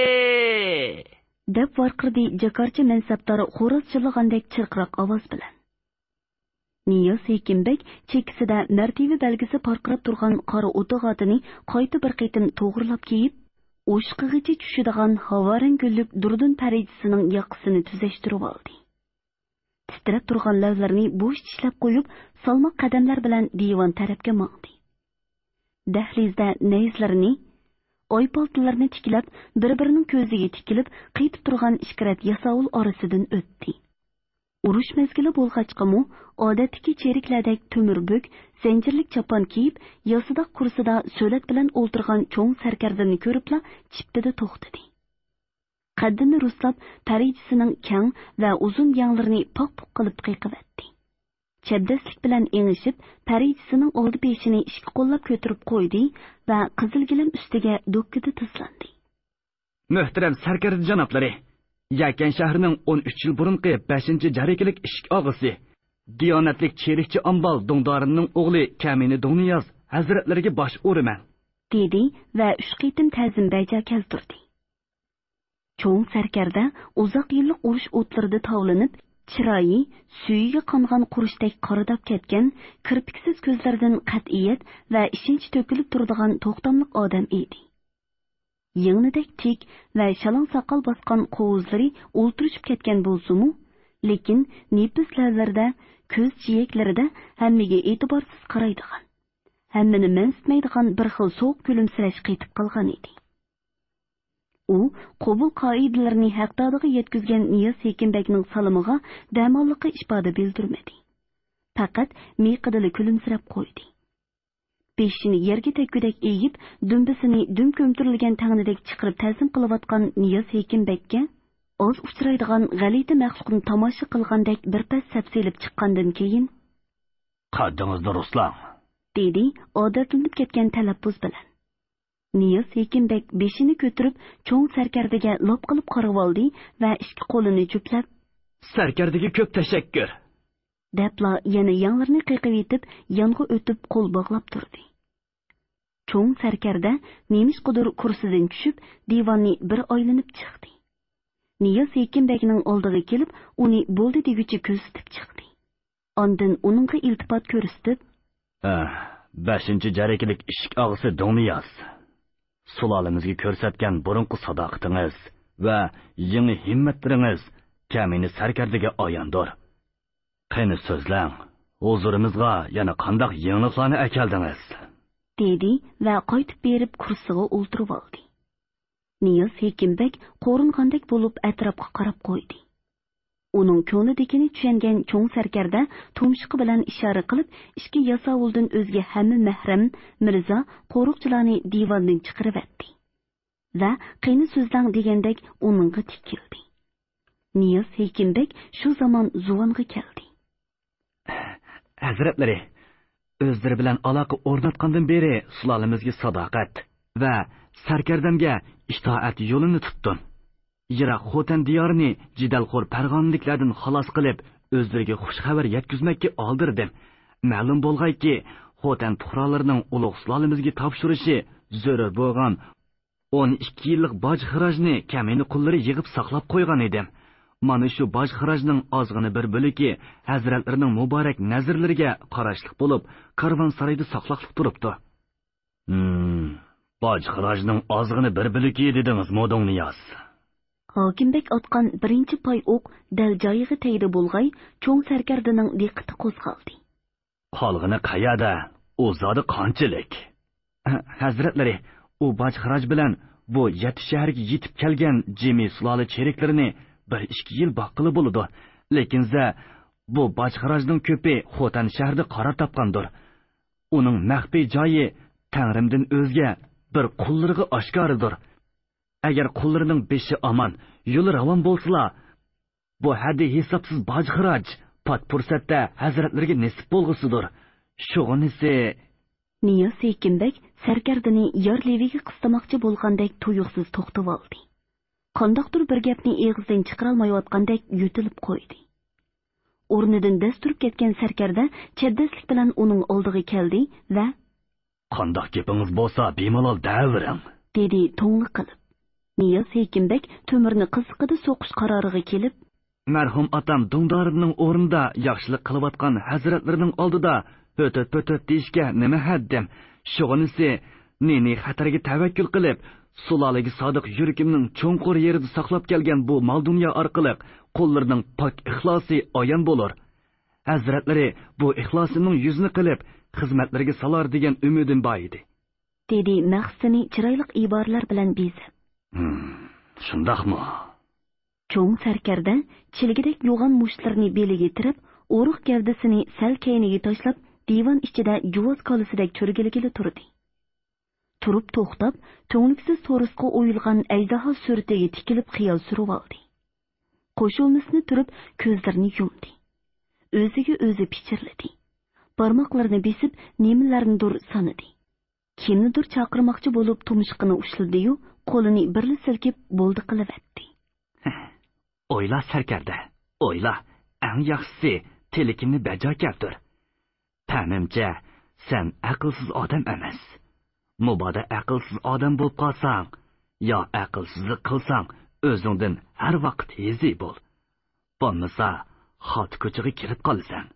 دەپ ۋارقىرىدى جاكارچى مەنسەپدار خوراز چىللىغاندەك چىرقىراق ئاۋاز بىلەن. نىياز ھېكىم بەگ چېكىسىدە مەرتىۋە بەلگىسى پارقىراپ تۇرغان قارا ئوتىغاتىنى قايتا بىر قېتىم توغرىلاپ كىيىپ، ئوشۇقىغىچە چۈشىدىغان ھاۋارەڭ گۈللۈك دۇردۇن پەرىجىسىنىڭ ياقىسىنى تۈزەشتۈرۈۋالدى. تىترەپ تۇرغان لەۋلىرىنى بوش چىشلەپ قويۇپ، سالماق قەدەملەر بىلەن دىۋان تەرەپكە ماڭدى. دەھلىزدە نەيزىلىرىنى، ئايپالتىلىرىنى تىكلەپ، بىر-بىرىنىڭ كۆزىگە تىكىلىپ قېتىپ تۇرغان ئىككى رەت ياساۋۇل ئارىسىدىن ئۆتتى. ئۇرۇش مەزگىلى بولغاچقىمۇ، ئادەتتىكى چېرىكلەردەك تۆمۈر بۆك، زەنجىرلىك چاپان كىيىپ، ياسىداق كۇرسىدا سۆلەت بىلەن ئولتۇرغان چوڭ سەركەردىنى كۆرۈپلا چىپپىدە توختىدى. قەددىنى رۇسلاپ، پەرىجىسىنىڭ كەڭ ۋە ئۇزۇن يەڭلىرىنى پاق-پۇق قىلىپ قېقىۋەتتى. چەبدەسلىك بىلەن ئېڭىشىپ، پەرىجىسىنىڭ ئالدى بېشىنى ئىككى قوللاپ كۆتۈرۈپ قويدى ۋە قىزىل گىلەم ئۈستىگە دوككىدە تىزلاندى. مۆھتەرەم سەركەردە جانابلىرى! يەكەن شەھىرىنىڭ ئون ئۈچ يىل بۇرۇنقى بەشىنچى جەرىكىلىك ئىشىك ئاغىسى، دىيانەتلىك چېرىكچى ئامبال دۇڭدارىننىڭ ئوغلى كەمىنى دۇڭنىياز ھەزرەتلىرىگە باش ئۇرىمەن! دېدى ۋە ئۈچ قېتىم تەزىم بەجا كەلتۈردى. چوڭ سەركەردە ئۇزاق يىللىق ئۇرۇش ئوتلىرىدا تاۋلىنىپ، چىرايى سۈيىگە قانغان قۇرۇچتەك قارىداپ كەتكەن، كىرپىكسىز كۆزلىرىدىن قەتئىيەت ۋە ئىشەنچ تۆكۈلۈپ تۇرىدىغان توختاملىق ئادەم ئىدى. يىڭنىدەك تىك ۋە شالاڭ ساقال باسقان قوۋۇزلىرى ئولتۇرۇشۇپ كەتكەن بولسىمۇ، لېكىن نېپىز لەۋلىرىدە، كۆز جىيەكلىرىدە ھەممىگە ئېتىبارسىز قارايدىغان، ھەممىنى مەنسىتمەيدىغان بىر خىل سوغۇق كۈلۈمسىرەش قېتىپ قالغان ئىدى. ئۇ قوبۇل قائىدىلىرىنى ھەقدادىغا يەتكۈزگەن نىياز ھېكىم بەگنىڭ سالىمىغا دەماللىققا ئىپادە بىلدۈرمىدى. پەقەت مىيىقىدىلا كۈلۈمسىرەپ قويدى. بېشىنى يەرگە تەگكۈدەك ئېگىپ، دۈمبىسىنى دۈم كۆمتۈرۈلگەن تەڭنىدەك چىقىرىپ تەزىم قىلىۋاتقان نىياز ھېكىم بەگكە ئاز ئۇچرايدىغان غەلىتە مەخلۇقنى تاماشا قىلغاندەك بىر پەس سەپسېلىپ چىققاندىن كېيىن، قەددىڭىزنى رۇسلاڭ! دېدى ئادەتلىنىپ كەتكەن تەلەپپۇز بىلەن. نىياز ھېكىم بەگ بېشىنى كۆتۈرۈپ، چوڭ سەركەردىگە لاپ قىلىپ قارىۋالدى ۋە ئىككى قولىنى جۈپلەپ، سەركەردىگە كۆپ تەشەككۈر! دەپلا يەنە يەڭلىرىنى قېقىۋېتىپ، يانغا ئۆتۈپ قول باغلاپ تۇردى. چوڭ سەركەردە نېمىشقىدۇر كۇرسىدىن چۈشۈپ، دىۋاننى بىر ئايلىنىپ چىقتى. نىياز ھېكىم بەگنىڭ ئالدىغا كېلىپ، ئۇنى بولدى دېگۈچە كۆزىتىپ چىقتى. ئاندىن ئۇنىڭغا ئىلتىپات كۆرسىتىپ، ئە، بەشىنچى جەرىكىلىك ئىشىك ئاغىسى دۇڭنىياز، سۇلالىمىزگە كۆرسەتكەن بۇرۇنقى ساداقىتىڭىز ۋە يېڭى ھىممەتلىرىڭىز كەمىنى سەركەردىگە ئاياندۇر. قېنى سۆزلەڭ، ھۇزۇرىمىزغا يەنە قانداق يېڭىلىقلارنى ئەكەلدىڭىز؟ دېدى ۋە قايتىپ بېرىپ كۇرسىغا ئولتۇرۇۋالدى. نىياز ھېكىم بەگ قورۇنغاندەك بولۇپ ئەتراپقا قاراپ قويدى. ئۇنىڭ كۆڭلىدىكىنى چۈشەنگەن چوڭ سەركەردە تۇمشۇقى بىلەن ئىشارە قىلىپ، ئىككى ياساۋۇلدىن ئۆزگە ھەممە مەھرەم، مىرزا، قورۇقچىلارنى دىۋاندىن چىقىرىۋەتتى ۋە قېنى سۆزلەڭ دېگەندەك ئۇنىڭغا تىكىلدى. نىياز ھېكىم بەگ شۇ زامان زۇۋانغا كەلدى. ھەزرەتلىرى، ئۆزلىرى بىلەن ئالاقە ئورناتقاندىن بېرى سۇلالىمىزگە ساداقەت ۋە سەركەردەمگە ئىتائەت يولىنى تۇتتۇم. يىراق خوتەن دىيارىنى جېدەلخور پەرغانىلىكلەردىن خالاس قىلىپ، ئۆزلىرىگە خۇش خەۋەر يەتكۈزمەككە ئالدىرىدىم. مەلۇم بولغايكى، خوتەن پۇقرالىرىنىڭ ئۇلۇغ سۇلالىمىزگە تاپشۇرۇشى زۆرۈر بولغان ئون ئىككى يىللىق باج خىراجنى كەمىنە قۇللىرى يىغىپ ساقلاپ قويغان ئىدى. مانا شۇ باج خىراجنىڭ ئازغىنە بىر بۆلىكى ھەزرەتلىرىنىڭ مۇبارەك نەزىرلىرىگە قاراشلىق بولۇپ، كارۋانسارايدا ساقلاقلىق تۇرۇپتۇ. ھىم، باج خىراجنىڭ ئازغىنە بىر بۆلىكى دېدىڭىزمۇ، دۇڭنىياز؟ ھاكىم بەگ ئاتقان بىرىنچى پاي ئوق دەل جايىغا تەگدى بولغاي، چوڭ سەركەردىنىڭ دىققىتى قوزغالدى. قالغىنى قەيەردە؟ ئۇ زادى قانچىلىك؟ ھە، ھەزرەتلىرى، ئۇ باج خىراج بىلەن بۇ يەتتە شەھەرگە يېتىپ كەلگەن جىمى سۇلالە چېرىكلىرىنى بىر ئىككى يىل باققىلى بولىدۇ. لېكىنزە، بۇ باجخىراجنىڭ كۆپى خوتەن شەھىرىدە قارار تاپقاندۇر. ئۇنىڭ مەخپىي جايى تەڭرىمدىن ئۆزگە بىر قۇللىرىغا ئاشكارىدۇر. ئەگەر قۇللىرىنىڭ بېشى ئامان، يولى راۋان بولسىلا، بۇ ھەددى ھېسابسىز باج-خىراج پات پۇرسەتتە ھەزرەتلىرىگە نېسىپ بولغۇسىدۇر. شۇغىنىسى. نىياز ھېكىمبەك سەركەردىنى يار لېۋىگە قىستىماقچى بولغاندەك تۇيۇقسىز توختىۋالدى. قانداقتۇر بىر گەپنى ئېغىزدىن چىقىرالمايۋاتقاندەك يۆتىلىپ قويدى. ئورنىدىن دەس تۇرۇپ كەتكەن سەركەردە چەبدەسلىك بىلەن ئۇنىڭ ئالدىغا كەلدى ۋە قانداق گېپىڭىز بولسا، بىمالال دەۋېرىڭ، دېدى توڭلۇق قىلىپ. نىياز ھېكىمبەك تۆمۈرنى قىزىقىدا سوقۇش قارارىغا كېلىپ، مەرھۇم ئاتام دۇڭدارىمنىڭ ئورنىدا ياخشىلىق قىلىۋاتقان ھەزرەتلىرىنىڭ ئالدىدا ھۆتۈت-پۆتۈت دېيىشكە نېمە ھەددىم؟ شۇغىنىسى، نى-نى خەتەرگە تەۋەككۈل قىلىپ، سۇلالىگە سادىق يۈرىكىمنىڭ چوڭقۇر يېرىدە ساقلاپ كەلگەن بۇ مال-دۇنيا ئارقىلىق قۇللىرىنىڭ پاك ئىخلاسى ئايان بولۇر. ھەزرەتلىرى بۇ ئىخلاسىمنىڭ يۈزىنى قىلىپ، خىزمەتلىرىگە سالار دېگەن ئۈمىدىم بار ئىدى. دېدى مەقسىتىنى چىرايلىق ئىبارىلەر بىلەن بېزەپ. ھىم، شۇنداقمۇ؟ چوڭ سەركەردە چىلگىدەك يوغان مۇشتلىرىنى بېلىگە تىرەپ، ئورۇق گەۋدىسىنى سەل كەينىگە تاشلاپ، دىۋان ئىچىدە جۇۋاز كالىسىدەك چۆرگىلىگىلى تۇردى. تۇرۇپ توختاپ، تۈڭلۈكسىز تورۇسقا ئويۇلغان ئەجدىھا سۈرىتىگە تىكىلىپ خىيال سۈرۈۋالدى. قوشۇلمىسىنى تۈرۈپ كۆزلىرىنى يۇمدى. ئۆزىگە ئۆزى پىچىرلىدى. بارماقلىرىنى بېسىپ نېمىلەرنىدۇر سانىدى. كىمنىدۇر چاقىرماقچى بولۇپ تۇمشۇقىنى ئۇشلىدى-يۇ، قولىنى بىرلا سىلكىپ بولدى قىلىۋەتتى. ئويلا، سەركەردە، ئويلا. ئەڭ ياخشىسى، تىلىكىمنى بەجا كەلتۈر. پەمىمچە، سەن ئەقىلسىز ئادەم ئەمەس. مۇبادا ئەقىلسىز ئادەم بولۇپ قالساڭ، يا ئەقىلسىزلىق قىلساڭ، ئۆزۈڭدىن ھەر ۋاقىت ھېزى بول. بولمىسا، خاتا كوچىغا كىرىپ قالىسەن.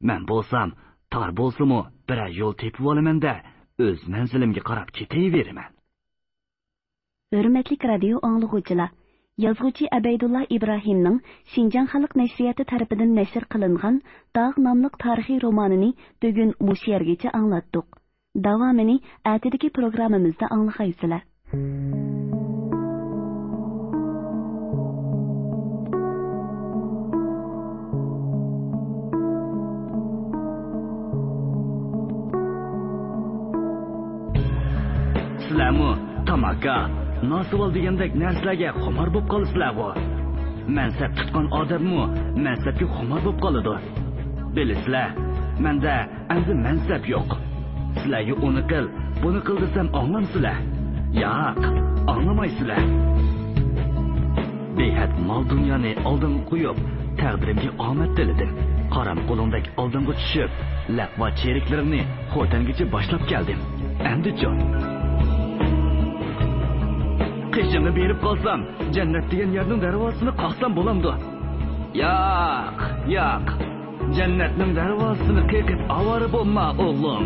مەن بولسام، تار بولسىمۇ، بىرەر يول تېپىۋالىمەن-دە، ئۆز مەنزىلىمگە قاراپ كېتىۋېرىمەن. ھۆرمەتلىك رادىيو ئاڭلىغۇچىلار، يازغۇچى ئەبەيدۇللا ئىبراھىمنىڭ شىنجاڭ خەلق نەشرىياتى تەرىپىدىن نەشر قىلىنغان داغ ناملىق تارىخىي رومانىنى بۈگۈن مۇشۇ يەرگىچە ئاڭلاتتۇق. داۋامىنى ئەتىدىكى پروگراممىمىزدا ئاڭلىغايسىلەر. سىلەرمۇ تاماكا، ناسىۋال دېگەندەك نەرسىلەرگە خۇمار بولۇپ قالىسىلەرغۇ؟ مەنسەپ تۇتقان ئادەممۇ مەنسەپكە خۇمار بولۇپ قالىدۇ. بىلىسىلەر، مەندە ئەمدى مەنسەپ يوق. سىلەرگە ئۇنى قىل، بۇنى قىل دېسەم ئاڭلامسىلەر؟ ياق، ئاڭلىمايسىلەر. بىھەد مال-دۇنيانى ئالدىمغا قويۇپ، تەقدىرىمگە ئامەت تىلىدىم. قارام قولۇڭدەك ئالدىمغا چۈشۈپ، لەقۋا چېرىكلىرىڭنى خوتەنگىچە باشلاپ كەلدىم. ئەمدىچۇ؟ قېشىڭغا بېرىپ قالسام، جەننەت دېگەن يەرنىڭ دەرۋازىسىنى قاقسام بولامدۇ؟ ياق، ياق. جەننەتنىڭ دەرۋازىسىنى قېقىپ ئاۋارە بولما، ئوغلۇم.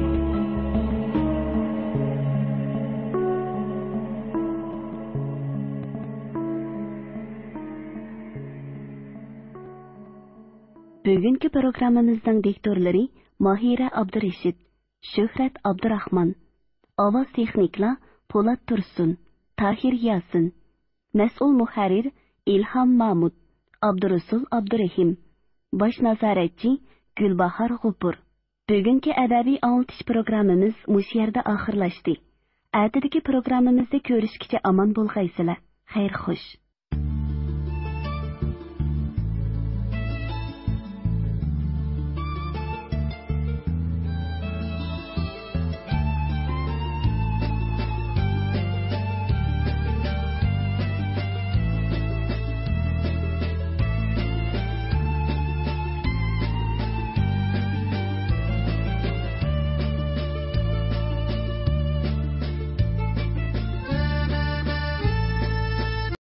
بۈگۈنكى پروگراممىمىزنىڭ دىكتورلىرى ماھىرە ئابدۇرېشىت، شۆھرەت ئابدۇراخمان. ئاۋاز تېخنىكلار پولات تۇرسۇن، تاھىر ياسىن. مەسئۇل مۇھەررىر ئىلھام مامۇت، ئابدۇرۇسۇل ئابدۇرېھىم. باش نازارەتچى گۈلباھار غوپۇر. بۈگۈنكى ئەدەبىي ئاڭلىتىش پروگراممىمىز مۇشۇ يەردە ئاخىرلاشتى. ئەتىدىكى پروگراممىمىزدا كۆرۈشكىچە ئامان بولغايسىلەر. خەير خوش.